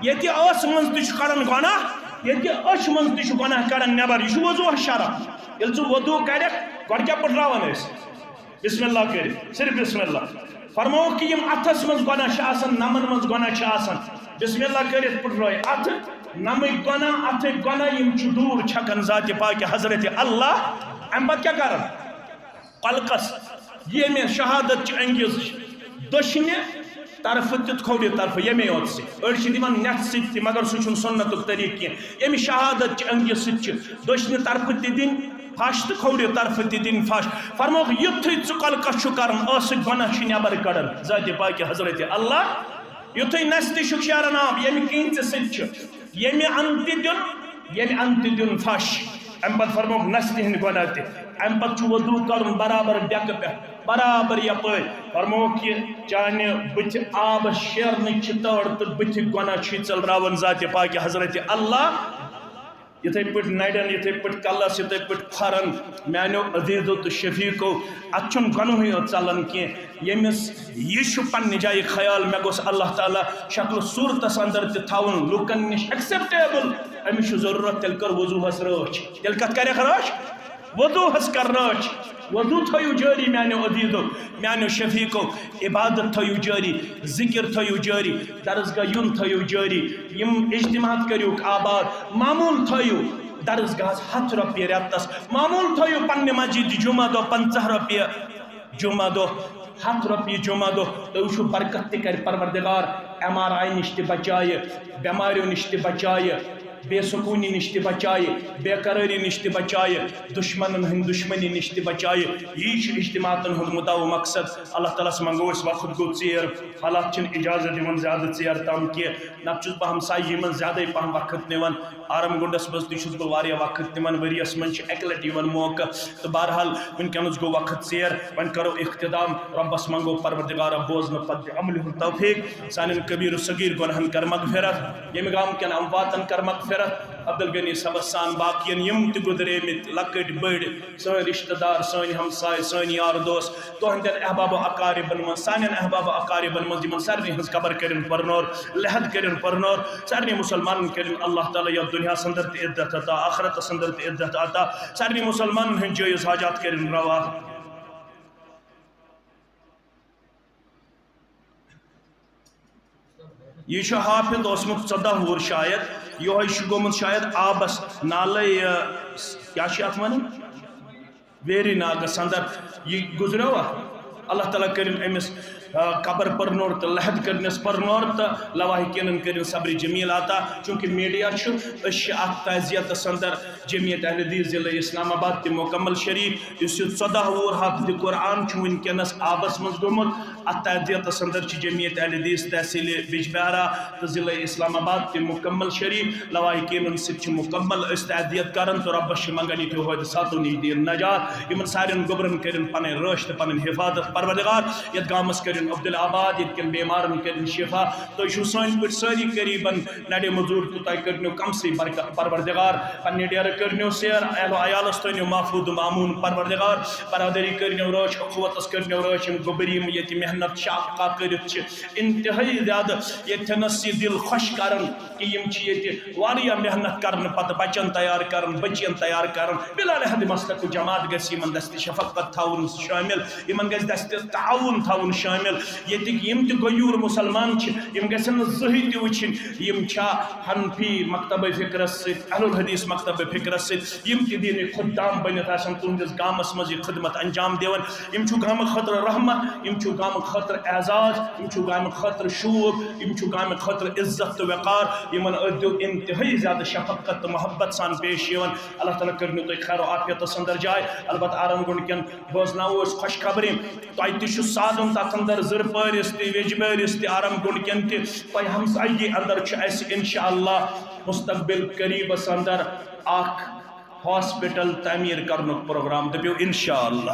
ییٚتہِ ٲسہٕ منٛز تہِ چھُ کڑان گۄناہ، ییٚتہِ أچھ منٛز تہِ چھُ گۄناہ کڑان نٮ۪بر۔ یہِ چھُ وضوٗہَس شرح۔ ییٚلہِ ژٕ وضوٗ کَرَکھ، گۄڈٕ کیٛاہ پٔٹھراوان أسۍ؟ بسم اللہ کٔرِتھ، صرف بسم اللہ۔ فرمووُکھ کہِ یِم اَتھَس منٛز گۄناہ چھِ آسان، نَمَن منٛز گۄناہ چھِ آسان، بسم اللہ کٔرِتھ پٔٹھرٲے اَتھٕ، نَمٕکۍ گۄناہ، اَتھٕکۍ گۄناہ، یِم چھِ دوٗر چھَکان ذاتِ پاکہِ حضرت اللہ۔ اَمہِ پَتہٕ کیٛاہ کَران؟ کلکس ییٚمہِ شہادت چہِ انگیز دٔچھنہِ طرفہٕ تہِ کھوورِ طرفہٕ ییٚمے یوت سۭتۍ۔ أڑۍ چھِ دِوان نٮ۪تھ سۭتۍ تہِ، مگر سُہ چھُنہٕ سُنتُک طریٖقہٕ کینٛہہ۔ ییٚمہِ شہادت چہِ انگیز سۭتۍ چھِ دٔچھنہِ طرفہٕ تہِ دِنۍ پھش تہٕ کھوورِ طرفہٕ تہِ دِنۍ پھش۔ فرمووُکھ، یُتھُے ژٕ کلکس چھُ کران، ٲسٕکۍ گۄناہ چھِ نٮ۪بر کڑان ذاتِ پاکہِ حضرت اللہ۔ یُتھُے نستہِ چھُکھ شیران آب، ییٚمہِ کِنۍ ژےٚ سۭتۍ چھُ، ییٚمہِ اندٕ تہِ دیُن، ییٚمہِ اندٕ تہِ دیُن پھش۔ اَمہِ پتہٕ فرمووُکھ نستہِ ہٕنٛدۍ گۄناہ تہِ۔ اَمہِ پتہٕ چھُ وضوٗ کرُن برابر ڈٮ۪کہٕ پٮ۪ٹھ، برابر یپٲرۍ۔ فرمووُکھ، یہِ چانہِ بٕتھِ آبس شیرنٕچ چھِ تٲڑ تہٕ بٕتھِ گۄناہ چھُے ژٔلراوان ذاتِ پاکہِ حضرت اللہ۔ یِتھے پٲٹھۍ نرٮ۪ن، یِتھے پٲٹھۍ کلس، یِتھے پٲٹھۍ کھۄرن۔ میانیو عزیزو تہٕ شفیقو، اتھ چھُنہٕ گۄنہٕے یوت ژلان کینٛہہ۔ ییٚمِس یہِ چھُ پننہِ جایہِ خیال، مےٚ گوٚژھ اللہ تعالیٰ شکل صوٗرتس اندر تہِ تھاوُن لوٗکن نِش acceptable، أمِس چھُ ضروٗرت، تیٚلہِ کر وضوٗہس رٲچھ۔ تیٚلہِ کتھ کرٮ۪کھ رٲچھ؟ وضوٗہس کر رٲچھ۔ وضوٗ تھٲیِو جٲری میانیو عزیزو، میانیو شفیقو۔ عبادت تھٲیِو جٲری، ذِکِر تھٲیِو جٲری، درسگاہ یُن تھٲیِو جٲری، یِم اجتماعات کٔرِوکھ آباد، معموٗل تھٲیِو۔ درسگاہس ہتھ رۄپیہِ رٮ۪تس، معموٗل تھٲیِو پننہِ مسجد جمعہ دۄہ پنٛژاہ رۄپیہِ جمعہ دۄہ، ہتھ رۄپیہِ جمعہ دۄہ۔ تُہۍ وٕچھِو برکت تہِ کرِ پروردگار، ایم آر آی نِش تہِ بچایہِ، بٮ۪ماریو نِش تہِ بچایہِ۔ بے سکوٗنی نِش تہِ بچایہِ، بے قرٲری نِش تہِ بچایہِ، دُشمنن ہٕنٛدِ دُشمنی نِش تہِ بچایہِ۔ یی چھُ اجتماعاتن ہُنٛد مُدعا و مقصد۔ اللہ تعالیٰ ہس منٛگو أسۍ، وقت گوٚو ژیر، حالات چھِنہٕ اجازت دِوان زیادٕ ژیر تام کینٛہہ، نتہٕ چھُس بہٕ ہمسایگی منٛز زیادَے پہم وقت نِوان۔ آرم گنڈس منٛز تہِ چھُس بہٕ واریاہ وقت نِوان، ؤریَس منٛز چھُ اَکہِ لٹہِ یِوان موقعہٕ۔ تہٕ بہرحال، وٕنکیٚنَس گوٚو وقت ژیر، وۄنۍ کرو اختتام۔ رۄبَس منٛگو پروردگارا بوزنہٕ پتہٕ دِ عملہِ ہُنٛد توفیق، سانٮ۪ن کبیر و صغیر گۄناہن کر مغفرت، ییٚمہِ گامہٕ کٮ۪ن امواتن کر مغفرت، عبدالغنی صٲبس سان باقین یِم تہِ گُزریمٕتۍ لۄکٕٹۍ بٔڑۍ، سٲنۍ رشتہٕ دار، سٲنۍ ہمساے، سٲنۍ یار دوس، تہنٛدٮ۪ن احباب و اقاربن منٛز، سانٮ۪ن احباب و اقاربن منٛز، یِمن سارنٕے ہٕنٛز قبر کٔرِن پرنور، لحد کٔرِن پرنور، سارنٕے مسلمانن کٔرِن اللہ تعالیٰ یتھ دُنیاہس اندر تہِ عزت عطا، آخرتس اندر تہِ عزت عطا، سارنٕے مسلمانن ہٕنٛدۍ جٲیز حاجات کٔرِن روا۔ یہِ چھُ حافظ اوسمُت ژۄداہ وُہُر شاید، یِہوٚے چھُ گوٚمُت شاید آبس نالے، یہِ، کیٛاہ چھِ اَتھ وَنان؟ ویری ناگس اندر۔ یہِ گُزریوا؟ اللہ تعالیٰ کٔرِن أمِس، آ، قبر پرنور تہٕ لحد کٔرنس پرنور تہٕ لواحقینن کٔرِن صبر جمیل عطا۔ چونکہ میڈیا چھُ، أسۍ چھِ اَتھ تعزیتس اندر جمعیت اہل حدیث ضلع اسلام آباد تہِ مکمل شریک، یُس یہِ ژۄداہ وُہُر حافظ قرآن چھُ وٕنکیٚنَس آبَس منٛز گوٚمُت۔ اَتھ تعزیتَس اندر چھِ جمعیت اہل حدیث تحصیل بجبہارا تہٕ ضلع اسلام آباد تہِ مکمل شریک۔ لواحقینَن سۭتۍ چھِ مکمل أسۍ تعزیت کران تہٕ رۄبَس چھِ منگان یِتھیو حٲدثاتو نِش دِیِن نجات۔ یِمَن سارنٕے گوٚبرَن کٔرِن پَنٕنۍ رٲچھ تہٕ پَنٕنۍ حفاظت پروردگار۔ یَتھ گامَس کٔرِن عبدالآباد، ییٚتہِ کٮ۪ن بیمارَن کٔرِن شفا۔ تُہۍ چھِو سٲنۍ پٲٹھۍ سٲری قریباً نڑِ مزور تہٕ تۄہہِ کٔرنو کم سے برکت پروردگار۔ پننہِ ڈیرٕ کٔرنو سیر، اہل و عیالس تھٲونو محفوظ و مامون پروردگار۔ برادری کٔرنو رٲچھ، اخوتس کٔرنو رٲچھ، یِم گوٚبرۍ یِم ییٚتہِ محنت شاقہ کٔرِتھ چھِ، انتہٲئی زیادٕ ییٚتھٮ۪نس یہِ دل خۄش کران کہِ یِم چھِ ییٚتہِ واریاہ محنت کرنہٕ پتہٕ بچن تیار کران، بچین تیار کران۔ بلا لحد مسلک و جماعت گژھِ یِمن دستِ شفقت تھاوُن شٲمِل۔ یِمن گژھِ دستِ تعاوُن تھاوُن شٲمِل۔ ییٚتِکۍ یِم تہِ غیوٗر مُسلمان چھِ، یِم گژھن نہٕ زٕہٕے تہِ وٕچھِنۍ، یِم چھا حنفی مکتبہ فکرس سۭتۍ، اہل الحدیث مکتبہ فکرس سۭتۍ، یِم تہِ دینٕکۍ خدام بٔنِتھ آسن تُہنٛدِس گامس منٛز یہِ خدمت انجام دِوان۔ یِم چھُ گامہٕ خٲطرٕ رحمت، یِم چھُ گامہٕ خٲطرٕ اعزاز، یِم چھُ گامہٕ خٲطرٕ شوٗب، یِم چھُ گامہٕ خٲطرٕ عزت تہٕ وقار۔ یِمن أتھۍ دِیِو انتہٲئی زیادٕ شفقت تہٕ محبت سان پیش یِوان۔ اللہ تعالیٰ کٔرِنو تُہۍ خیر و عافیتس اندر جاے۔ البتہ آرم گنڈ کٮ۪ن بوزناوو أسۍ خۄشخبری۔ تۄہہِ تہِ چھُ سادُن تَتھ اندر زٕرپٲرِس تہِ، ویجبٲرِس تہِ، آرم گنڈ کٮ۪ن تہِ۔ تۄہہِ ہمسایگی اندر چھُ اَسہِ انشاءاللہ مستقبل قریبس اندر اکھ ہاسپٹل تعمیٖر کرنُک پروگرام۔ دٔپِو انشاءاللہ۔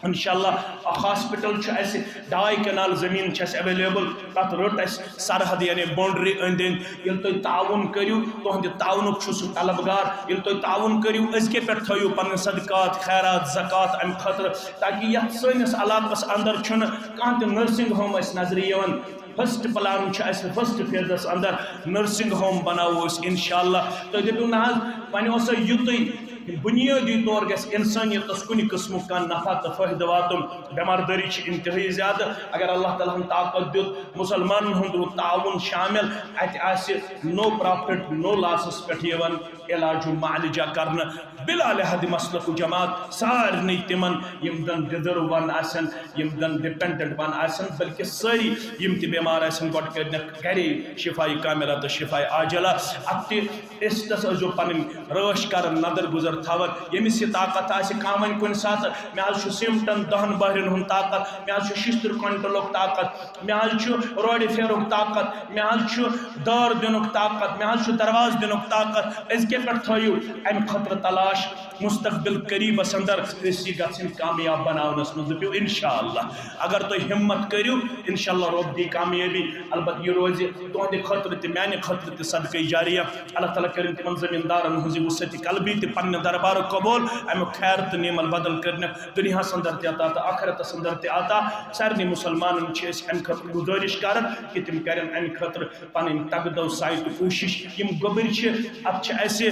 انشاءاللہ اکھ ہاسپٹل چھُ اَسہِ، ڈاے کنال زٔمیٖن چھِ اَسہِ ایویلیبل، تَتھ رٔٹ اَسہِ سرحد یعنی باؤنڈری أنٛدۍ أنٛدۍ۔ ییٚلہِ تُہۍ تعاوُن کٔرِو، تُہنٛدِ تعاوُنُک چھُس بہٕ طلبگار۔ ییٚلہِ تُہۍ تعاوُن کٔرِو، أزکہِ پٮ۪ٹھ تھٲیِو پنٕنۍ صدقات، خیرات، زکوٰۃ اَمہِ خٲطرٕ، تاکہِ یَتھ سٲنِس علاقس اندر چھُنہٕ کانٛہہ تہِ نرسنگ ہوم اَسہِ نظرِ یِوان۔ فرسٹ پلان چھُ اَسہِ فرسٹ فیزس اندر نرسنگ ہوم بناوو أسۍ انشاءاللہ۔ تُہۍ دٔپِو، نہ حظ، وۄنۍ اوسا یُتُے؟ بنیٲدی طور گژھِ انسٲنیتس کُنہِ قٕسمُک کانٛہہ نفع تہٕ فٲیدٕ واتُن۔ بٮ۪مار دٲری چھِ انتہٲئی زیادٕ۔ اگر اللہ تعالیٰ ہن طاقت دیُت، مسلمانن ہُنٛد روٗد تعاوُن شامل، اتہِ آسہِ no profit, no loss پٮ۪ٹھ یِوان علاج و معالجہ کرنہٕ بلا لحد مسلک و جماعت سارنٕے تِمن، یِم زن ڈزرو ون آسن، یِم زن ڈپینڈنٹ ون آسن، بلکہ سٲری یِم تہِ بٮ۪مار آسن، گۄڈٕ کٔرنکھ گرے شفای کاملہ تہٕ شفای عاجلہ۔ اتھ تہِ أسۍ تس ٲسۍزیو پنٕنۍ رٲچھ کران، نظر گُزر تھاوان۔ ییٚمِس یہِ طاقت آسہِ کانٛہہ وَنہِ کُنہِ ساتہٕ، مےٚ حظ چھُ سیٖمٹن دَہن بۄہرٮ۪ن ہُنٛد طاقت، مےٚ حظ چھُ شیٚستٕرۍ کوینٹلُک طاقت، مےٚ حظ چھُ رۄڑِ پھیرُک طاقت، مےٚ حظ چھُ دار دِنُک طاقت، مےٚ حظ چھُ دروازٕ دِنُک طاقت۔ أزکہِ پٮ۪ٹھ تھٲیِو اَمہِ خٲطرٕ تلاش۔ مستقبل قریبس اندر أسۍ یہِ گژھن کامیاب بناونس منٛز۔ دٔپِو انشاءاللہ۔ اگر تُہۍ ہمت کٔرِو، انشاءاللہ رۄب دی کامیٲبی۔ البتہ یہِ روزِ تُہنٛدِ خٲطرٕ تہِ، میانہِ خٲطرٕ تہِ صدقے جاریہ۔ اللہ تعالیٰ کٔرِن تِمن زٔمیٖندارن ہٕنٛز یہِ وسعت قلبی تہِ پننہِ دربارُک قبول، امیُک خیر تہٕ نیمل بدل کٔرنکھ دُنیاہس اندر تہِ عطا تہٕ آخرتس اندر تہِ عطا۔ سارنٕے مسلمانن چھِ أسۍ امہِ خٲطرٕ گُزٲرِش کران کہِ تِم کرن امہِ خٲطرٕ پنٕنۍ تگدو سعی تہٕ کوٗشش۔ یِم گوٚبٕرۍ چھِ، اتھ چھِ اسہِ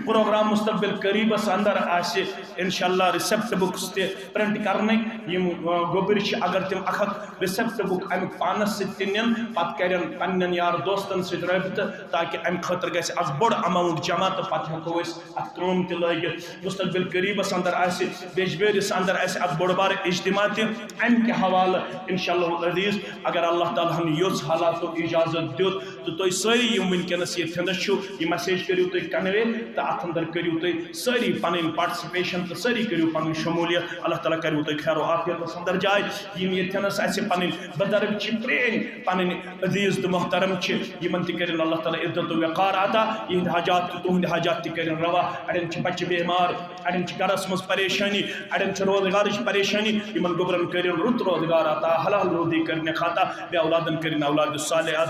پروگرام مستقبل قریبس اندر آسہِ انشاءاللہ ریسپٹ بُکس تہِ پرنٹ کرنٕکۍ۔ یِم، آ، گوٚبٕرۍ چھِ، اگر تِم اکھ اکھ ریسپٹ بُک امیُک پانس سۭتۍ تہِ نِن، پتہٕ کرن پننٮ۪ن یار دوستن سۭتۍ رٲبطہٕ، تاکہِ امہِ خٲطرٕ گژھِ اکھ بوٚڑ اماؤنٹ جمع تہٕ پتہٕ ہٮ۪کو أسۍ اتھ کٲم تہِ لٲگِتھ۔ مستقبل قریبس اندر آسہِ، بیجبیرس اندر آسہِ اکھ بوٚڑ بار اجتماع تہِ امہِ کہِ حوالہٕ انشاءاللہ العزیز، اگر اللہ تعالیٰ ہن یوٚژھ حالاتو اجازت دیُت۔ تہٕ تُہۍ سٲری یِم وٕنکیٚنَس ییٚتھٮ۪نَس چھِو، یہِ میسیج کٔرِو تُہۍ کنوے، تہٕ اَتھ اندر کٔرِو تُہۍ سٲری پَنٕنۍ پارٹسپیشن تہٕ سٲری کٔرِو پَنٕنۍ شموٗلیت۔ اللہ تعالیٰ کَرِو تُہۍ خیر و عافیتَس اندر جاے۔ یِم ییٚتھٮ۪نَس اَسہِ پَنٕنۍ بُزرگ چھِ، پرٛٲنۍ پَنٕنۍ عزیز تہٕ محترم چھِ، یِمن تہِ کٔرِن اللہ تعالیٰ عزت و وقار عطا، یِہنٛدۍ حاجات تہٕ تُہنٛدۍ حاجات تہِ کٔرِن روا۔ اَڑٮ۪ن چھِ بَچہِ بیمار، اَڑٮ۪ن چھِ گَرَس منٛز پریشٲنی، اَڑٮ۪ن چھِ روزگارٕچ پریشٲنی، یِمن گوٚبرَن کٔرِن رُت روزگار عطا، حلال روزی کٔرِنَکھ عطا، بیٚیہِ اولادَن کٔرِن اولاد صالح عطا۔